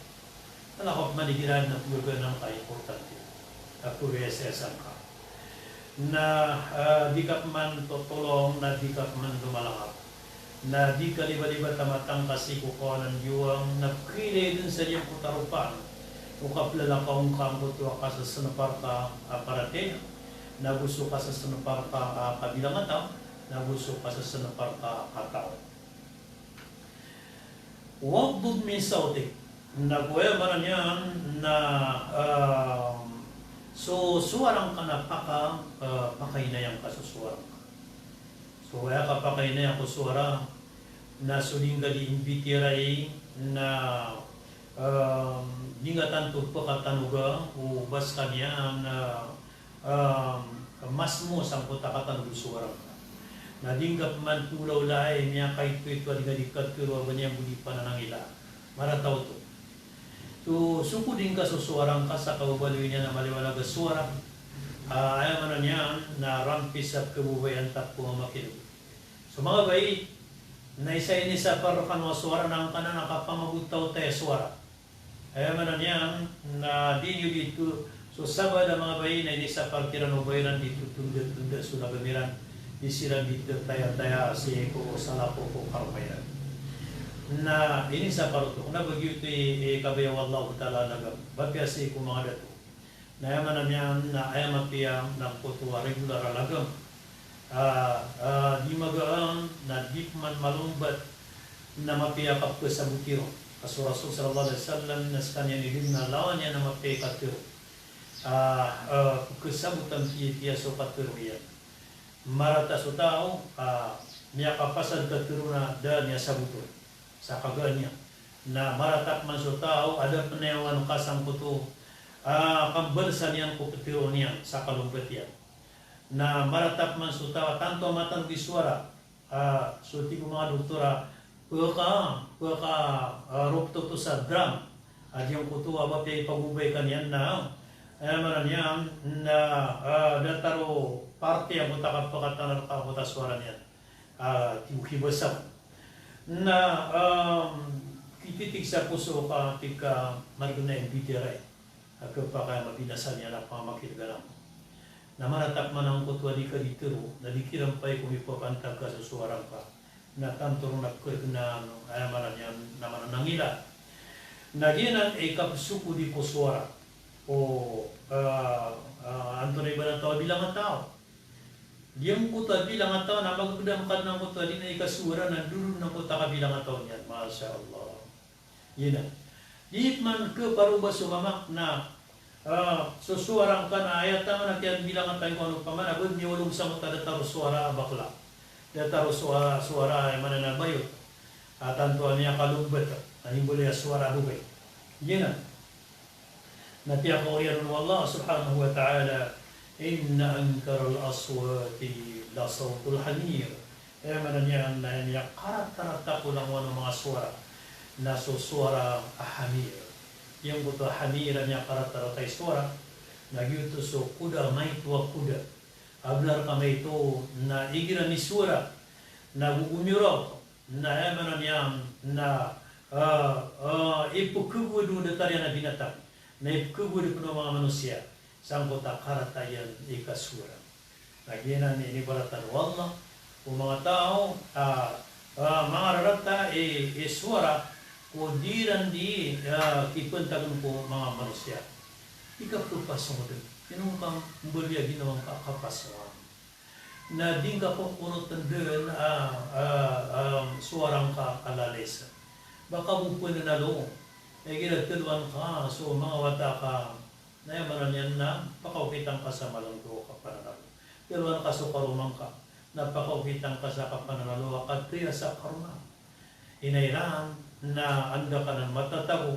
Kalalakaw pman igira adn a pagagaan angka a importante a pagayasayasa ngka. Na, ah, di ka pman totolong, na di ka pman lomalangap. Na di ka libalibat a matangka sii ko kawanan diyowang, na pkiilay dn sa giyangkoto a ropaan o kaplalakaw ngka angkoto a kasasnpar ka a paratiyaya, nago so kasasnpar ka a kabilang a taw, nago so kasasnpar ka a taw. Waghdud min sawtik. Na go aya maana niyan na, ah, so sowara ngka na paka, ah, pakainaya ngka so sowara ngka. So aya kapakainaya ko sowara na so di ngka di imbitiyarai na, ah, di ngka tanto pkatanoga o ba skaniyan na ah, mas mo sangkoto a katanog o sowara ngka. Na di ngka pman polaolai, miyakaitoito a di ngka di katharo a ba niyan bo di pananangila. Marata oto. So, sokodi ngka so sowara ngka sa kababaloy niyan a maliwanag a sowara. Ah, aya maana niyan na rampis a kababayaan tapo a makinog. So manga bai, na isa inisapar rkano a sowara na angkanan a kapamagotaotay a sowara. Aya maana niyan na di niyo dito, so sabaad a manga bai na inisapar kiran o bai iran dito tondatonda so lagam iran, di siran dito tayataya sii ko salakaw ko karoma iran. Na inisapar oto, kna ba giyoto i, i kabaya o Allahu Ta'ala a lagam, ba piya sii ko manga dato. Na aya maana niyan na aya mapiya na angkoto a regular a lagam. Ah, ah, di magaan, na di pman malombat, na mapiya a kapkhasabotan iron. Ka so Rasul sallallahu alaihi wasallam na skaniyan i dn na lawan iyan a mapiya i katharo. Ah, ah, pkhasabotan piyapiya so katharo iyan. Marata so taw, ah, miyakapasad katharo na da niyan saboton sa kagaan iyan. Na marata pman so taw a da pnayawan ka sangkoto a kambalsan iyan ko ptharoon iyan sa kalompat iyan. Na marata pman so taw a tanto a matanog i sowara, ah, so tig o manga doktor a pka, pka, ah, ropto oto sa drum a giyangkoto a ba piya ipagobay ka niyan na, aya maana niyan na, ah, datar o parte angkoto a kapakatanar ka angkoto a sowara niyan. Ah, tig o kibasa. Na, um, kititig sa poso ka tig ka margn a imbitiyarai a khapakay a mabinasa niyan a pamakinegan ako. Na marata pman angkoto a di ka di tharo, na di kiran pay ko mipapantag ka so sowara ngka. na tanto ron a kagnan, aya maana niyan na mananangila. Na giyanan i kapsokodi ko sowara. O, ah, ah, antonaa i ba na taw a bilangataw. Giyangkoto a bilangataw na magpd a makanan angkoto a di na ikasowara na doron angkoto a kabilangataw niyan. Masha Allah. Giyanan. Di pman khaparoba so mama na, ah, so sowara ngka na aya taman a kiyabilangataw ko ano pman a ba miyaolog sangkoto a datar o sowara a bakla. Datar o sowa-, sowara a aya maana na bayot. A tanto a miyakalombat a imbaloy a sowara a babay. Giyanan. Na piyakaoriyan o Allah subhanahu wa ta'ala, "Inna ankaral aswati la sawtul hamir." Aya maana niyan na aya miyakaratarata ko langowan o manga sowara na so sowara a hamir. Giyangkoto a hamir a miyakaratarata i sowara, na giyoto so koda a maito a koda. A bnar ka maito na igira misowara na gogomiyoraok, na aya maana niyan na, ah, ah, ipkhagowad o datar iyan a binatang, na ipkhagowad pn o manga manosiya sangkoto a karata iyan i kasowara. Na giyanan i inibaratan o Allah ko manga taw a, ah, manga rarata i, i sowara ko di iran di, ah, kipantagn ko manga manosiya. Di ka pphasong dn. Ino ngka mbaloy a ginawa ngka a kapasongan. Na di ngka kokorotn dn a, a, a, sowara ngka a lalis. Ba ka bo pn na lo, igira tloan ka so manga wata ka, na aya maana niyan na pakaokitan ka sa malnggo a kapananalo. Tloan ka so karoma ngka, na pakaokitan ka sa kapananalo a kathaya sa karoma. Ina iran na anda ka nan matatago,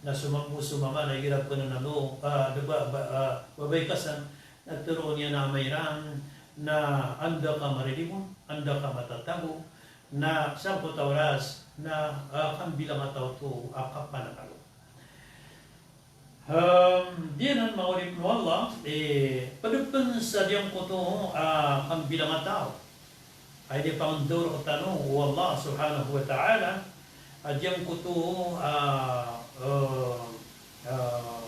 na so mambo so mama na igira pn na lo, ah, da ba, ba, ah, babay ka san, na tharoon iyan a ama iran na anda ka marilimon, anda ka matatago, na sangkoto a oras na, ah, kambilangataw oto a kapananalo. Em, giyanan manga oripn o Allah, eh, pd pn sa giyangkoto a kambilangataw a inipangndao rktano o Allah subhanahu wa ta'ala, a giyangkoto a, eh, eh,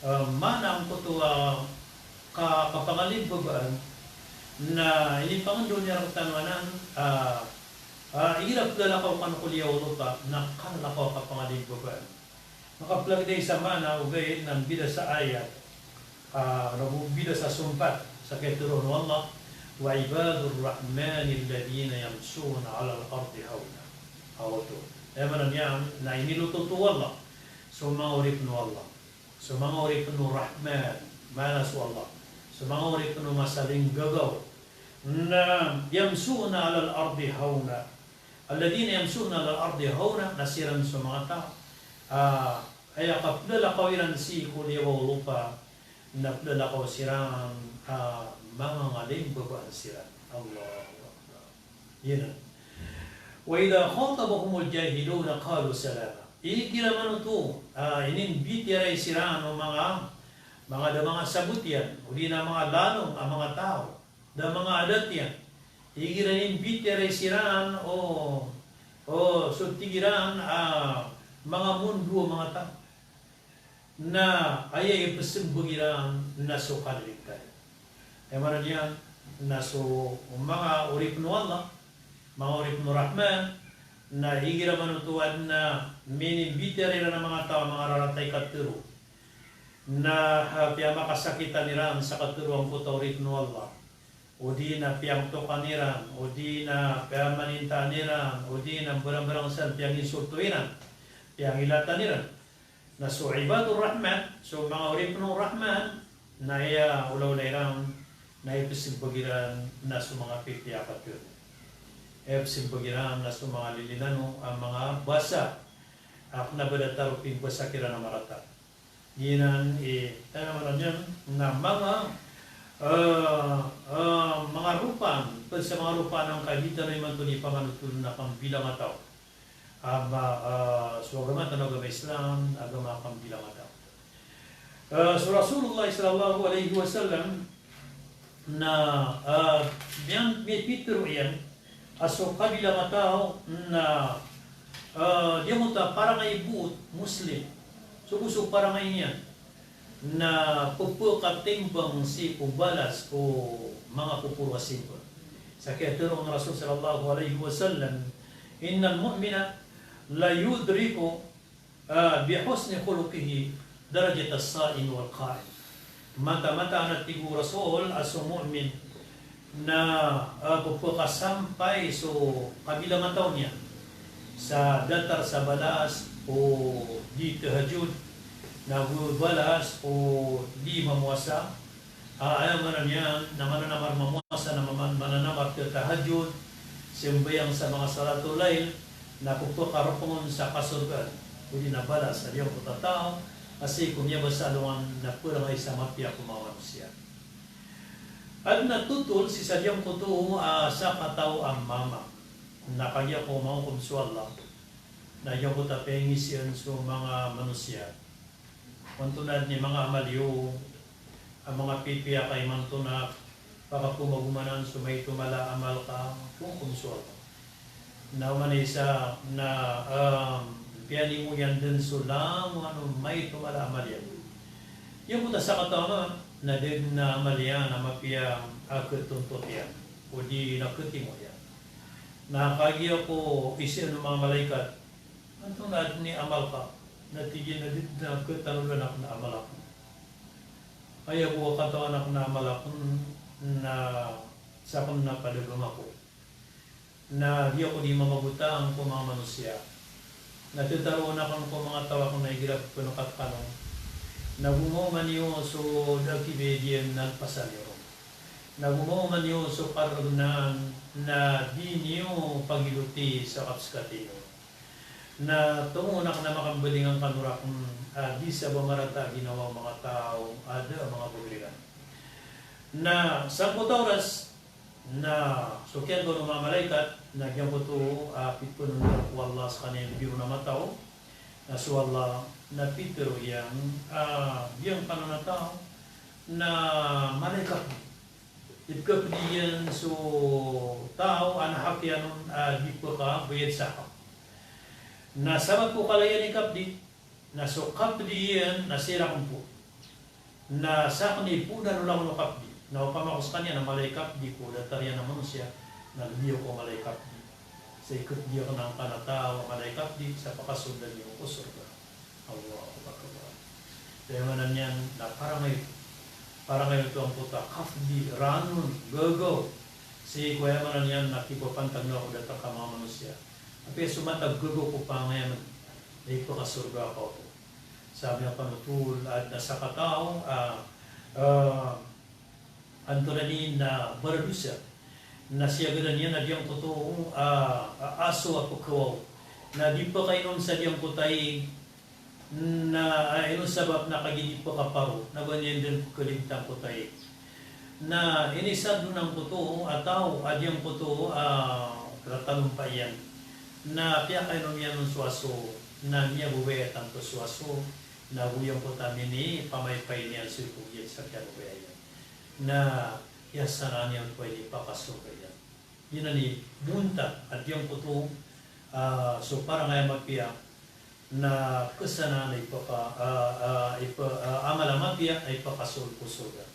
eh, maana angkoto a ka-, kapangalimbabaan, na inipangndao niyan rktano anan, a, a, igira plalakaw kano ko liyawaw o lopa, na kalalakaw a kapangalimbabaan. Makaplagid sa maana ogaid na mbida sa ayat, ah, na mbida sa sompat sa katharo o Allah, "Wa ibadur rahmanil ladhina yamshuna 'alal ardi hawna." Aw oto. Aya maana niyan na inilotot o Allah so manga oripn o Allah. So manga oripn o Rahman, maana so Allah. So manga oripn o Masalinggagaw. Na yamshuna 'alal ardi hawna. Alladhina yamshuna 'alal ardi hawna, na siran so manga taw a, ah, aya kaplalakaw iran sii ko liyawaw o lopa, na plalakaw siran, ah, mangangalimbabaan siran. Allahu Akbar. Giyanan. Wa idha khatabahumul jahiluna qalu salama. Igira man oto, ah, inimbitiyarai siran o manga, manga da manga sabot iyan, odi na manga lanong a manga taw. Da manga adat iyan. Igira inimbitiyarai siran o, o so tig iran a manga mondo a manga taw. Na aya ipsmbag iran na so kadilingkay. Aya maana niyan na so manga oripn o Allah, manga oripn o Rahman, na igira man oto adn a minimbitiyarai iran a manga taw a manga rarata i katharo. Na, ah, piyamakasakitan iran sa katharo angkoto a oripn o Allah. Odi na piyangtokan iran, odi na piyamanintaan iran, odi na mbarangbarang san piyanginsulto iran, piyangilatan iran. Na so ibadur Rahman, so manga oripn o Rahman, na aya olaola iran, na ipsmbag iran na so manga pipiya a katharo. Ipsmbag iran na so manga lilinano a manga basa a kna ba datar o pimbasa kiran a marata. Giyanan i, eh, aya maana niyan na manga, eh, eh, manga ropaan, pd sa manga ropaan angkai di tano imanto di panganothol na kambilangataw. Ama, eh, so agama tano a agama Islam, agama kambilangataw. Eh, so Rasulullah sallallahu alaihi wasallam, na, ah, miyan, mipitharo iyan a so kabilangataw na, ah, giyangkoto a parangay bo o Muslim. So bo so parangay niyan na pphakatimbang sii ko balas o manga pphoon a simba. Sa kiyatharoa o Rasul sallallahu alaihi wasallam, "Innal mu'mina la yudriku, ah, bi husni khuluqihi darajatas sa'imi wal qa'im." Mataan-mataan a tig o Rasul a so mu'min na, ah, pphakasampay so kabilangataw niyan sa datar sa balas o di tahajjud, nago balas o di mamowasa, ah, aya maana niyan na mananamar mamowasa, na maman-, mananamar tatahajjud, sambayang sa manga salatul layl, na pphakaropong on sa kasorgaan, odi na balas a giyangkoto a taw a sii ko miyabasa alongan na pharangay sa mapiya ko manga manosiya. Adn a thotol sii sa giyangkoto a sakataw a mama, na kagiya ko mangokom so Allah, na giyangkoto a pengisian so manga manosiya. Imanto na adn i manga amal iyo a manga pipiya ka imanto na pakakomagomanan so maito mala a amal ka, phoon ko so Allah. Na oman i isa na, em, piyanimo iyan dn so langowan o maito mala a amal iyan. Giyangkoto a sakataw a mama na da dn a amal iyan a mapiya a khatontot iyan, odi na khatimo iyan. Na kagiya ko isaan o manga malaikat, "Antonaa dn i amal ka?" Na tig iyan a da dn a khatanodan akn a amal akn. Aya bo a katawan akn a amal akn na sakn na padagang ako. Na di ako di mamagotang ko manga manosiya. Na tataroon akn ko manga taw akn a igira pphanakat kano. Na go maoma niyo so da a kibayad iyan na lpasan iyo ron. Na go maoma niyo so kargnaan na di niyo pagiloti sa kapskati niyo. Na tomo on akn a makambalingan kano rakn a di sa ba marata a ginawa o manga taw a da a manga pagringan. Na sangkoto a oras na so kiyantoan o manga malaikat na giyangkoto a piphanondar ko Allah skaniyan i biro na mataw, na so Allah na pitharo iyan a giyangkanan a taw na malaikat. Ipkhapdi iyan so taw a na hak iyan on a di pkhabayad sa hak. Na sabap ko kala iyan i kapdi, na so kapdi iyan na sii rakn phoon. Na sakn i phoon a nolangon o kapdi. Na opama ko skaniyan na mala i kapdi ko datar iyan a manosiya, na lbi ako mala i kapdi. Sa ikapdi akn angkanan a taw a mala i kapdi, sa pakasold iyan ko sorga. Allahu Akbar. Aya maana niyan na parangay, parangay oto angkoto a kapdi, ranon, gagaw. Sii ko aya maana niyan na kipapantag na ko datar ka manga manosiya. Apiya so matag gagaw ko pangayaman, na ipakasorga ka oto. Sa miyapanothol a adn a sakataw a, a, antonaa niyan na baradosa. Na siyagadan iyan a giyangkoto a, a, aso a pkhawaw. Na di pkhainom sa giyangkoto a ig, na, a, ino sabap na kagiya di pkhaparo, na ba niyan dn pkhaligtan angkoto a ig. Na inisad on angkoto a taw a giyangkoto a, karatalompa iyan. Na piyakainom iyan on so aso, na miyababaya tanto so aso, na giyangkoto a minipamaypay niyan so ipog iyan sa kiyababaya iyan. Na iyasanaan iyan ko inipapasorga iyan. Giyanan i bontal a giyangkoto, ah, so parangay a mapiya na kasanaan a ipaka, ah, ah, ipa-, ah, amal a mapiya a ipakasold ko sorga.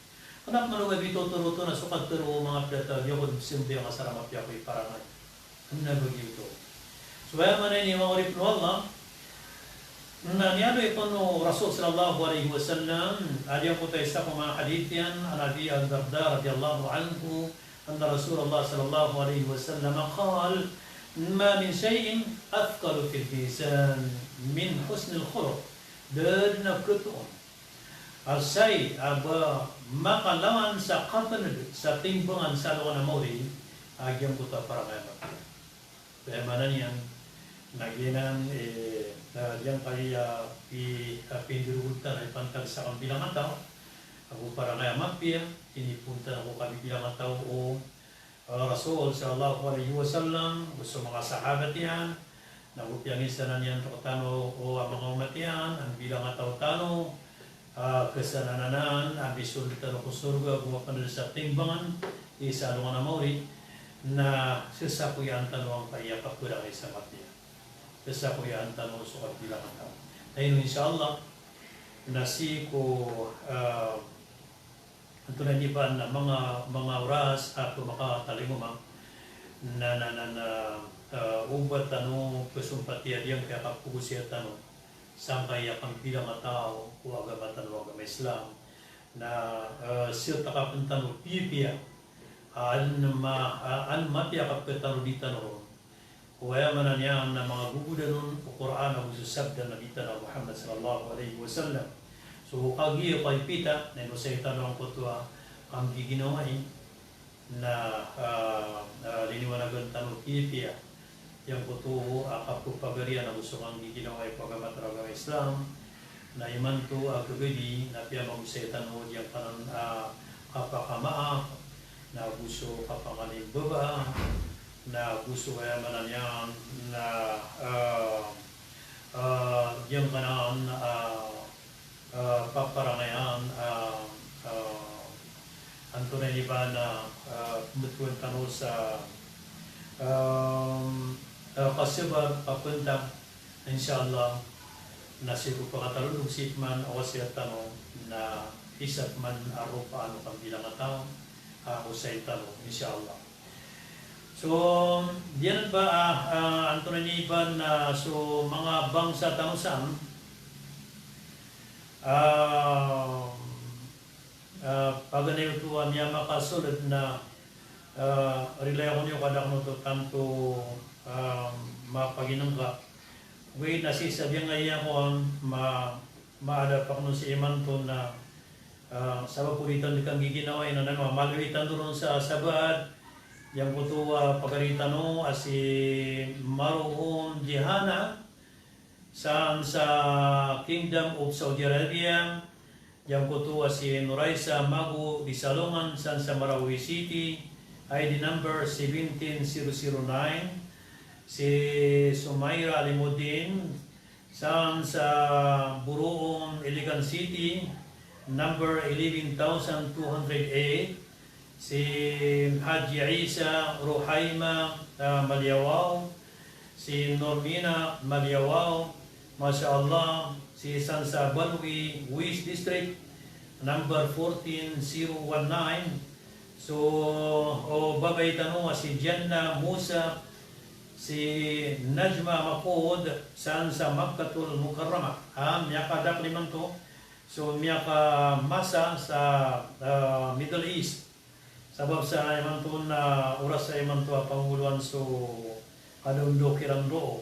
Kna pman o ba bitoto roto na so katharo o manga pd a taw a giyangkoto a sambayang a sa mapiya ko iparangay. Kna ba giyoto. So aya maana niyan, manga oripn o Allah, na miyaaloy pn o Rasul sallallahu alaihi wasallam a giyangkoto a isa ko manga hadith iyan, an Abi Darda radiyallahu anhu, anna Rasulullah sallallahu alaihi wasallam qal, "Ma min shay'in athqalu fil mizan min husnil khuluq." Da dn a khatoon a shay a ba makalawan sa kapnd sa timbangan sa alongan a maori a giyangkoto a parangay a mapiya. Aya maana niyan na giyanan, eh, na giyangkaya i, a pindorogn tano a ipantag sa kambilangataw ago parangay a mapiya, inipoon tano ko kabibilangataw o, ah, Rasul sallallahu alaihi wasallam, go so manga sahabat iyan, nago piyangisanan iyan rktano o, a manga omat iyan, a mbilangataw tano, ah, kasanaan anan a misold tano ko sorga ago mapnd sa timbangan i sa alongan a maori, na sasakoyaan tano angkaya kaparangay sa mapiya. Sasakoyaan tano so kabilangataw. Na ino, insha Allah, na sii ko, ah, antonaa i ba na manga, manga oras a pmakatalingoma, na, na, na, na, ah, oba tano pesompatiya diyangkaya kapagosaya tano sangkaya kambilang a taw ko agama tano a agama Islam. Na, ah, sii ta kapntano piyapiya, ah, an ma, ah, an mapiya a kapetano di tano ron. Oway, aya maana niyan na manga gogodan on o Qur'an ago so sabda o Nabi tano a Muhammad sallallahu alaihi wasallam. So kagiya ko ipita na inosay tano angkoto a kanggiginawai na, ah, ah, liniwanagan tano piyapiya giyangkoto a kapepagariya ago so kanggiginawai ko agama tano a agama Islam. Na imanto a gabadi na piyamagosay tano giyangkanan a kapakamaap, na go so kapangalimbabaa, na go so, aya maana niyan na, ah, ah, giyangkanan a, ah, paparangayan, ah, ah, antonaa ini ba na, ah, pembetowan tano sa, ah, ah, kasabar, kapentang, insha Allah, na sii ko pakatalodog sii pman a wasiyat tano na isa pman a ropaan o kambilang a taw a osayin tano, insha Allah. So, giyanan ba, ah, ah, antonaa ini ba na so manga bangsa tano san, ah, ah, paganay oto a miyamakasold na, ah, rilai ako niyo ka da kano oto tanto, ah, mapaginengka. Ogaid na sii sa giyangkaya kowan ma, maadap ako sii imanto na, ah, sabap ko di tano di kanggiginawai na, na maloy tano ron sa sabaad giyangkoto a pagari tano a si Marhum Jihana, san sa Kingdom of Saudi Arabia, giyangkoto a si Noraisa Mago di Salongan, san sa Marawi City, I D number seventeen zero zero nine, si Sumaira Alimuddin, san sa Boroom, Iligan City, number eleven thousand two hundred eight, si Haji Isa Rohaima, ah, Maliawaw, si Normina Maliawaw, masha Allah, si san sa Banwi West District, number fourteen zero one nine. So, o babay tano a si Janna Musa, si Najma Makod, san sa Makkatul Mukarramah. Ah, miyakadakl imanto. So, miyakamasa sa, ah, Middle East. Sabap sa imanto na oras a imanto a pangoloan so kadaondok iran roo.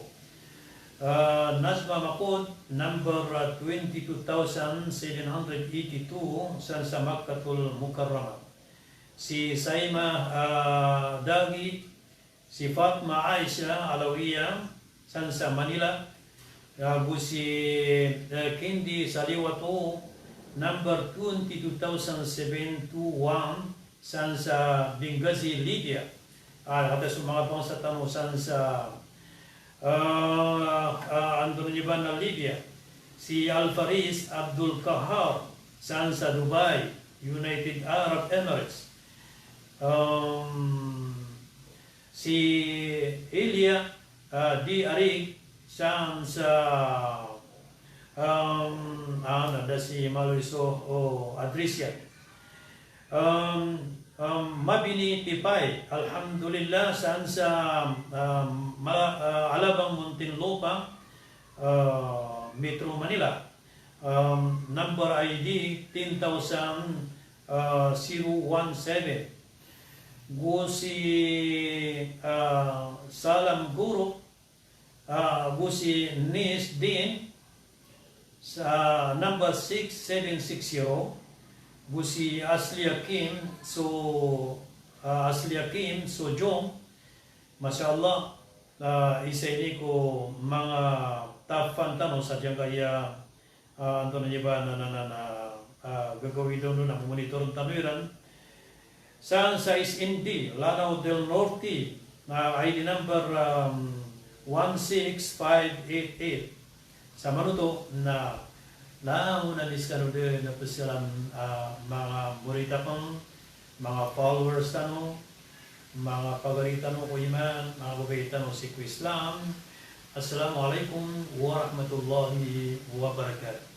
Ah, Najma Makod, number, ah, twenty-two thousand seven hundred eighty-two, san sa Makkatul Mukarramah. Si Saima, ah, Dagi, si Fatma Aisha Alawiya, san sa Manila, ago si, eh, Kindi Saliwatu, number twenty-two thousand seven two one, san sa Benghazi, Libya. Ah, hatta so manga bangsa tano san sa, ah, ah, antonaa ini ba na Libya. Si Al Faris Abdul Kahar, san sa Dubai, United Arab Emirates. Um, Si Elia, ah, di Arig, san sa, um, ah, na da si maloy so, o, address iyan. Um, um, Mabini Pipay, alhamdulillah, san sa, um, Mala-, ah, Alabang, Muntinlupa, ah, Metro Manila. Um, number I D ten thousand, ah, zero one seven. Go si, ah, Salam Guru, ah, go si Nis Din, sa number six seven six zero, go si Aslia Kim, so, ah, Aslia Kim, so Jong, masha Allah, ah, isa ini ko manga tafan tano sa giyangkaya ah, antonaa ini ba na, na, na, na, ah, gagawii tano na momonitor tano iran. San sa S N D, Lanao del Norte, na I D number, um, one six five eight eight. Sa manoto na, na langon a skano dn a pzalan, ah, manga morita pn, manga followers tano, manga pagari tano ko iman, manga babay tano sii ko Islam. Assalamu alaikum warahmatullahi wabarakatuh.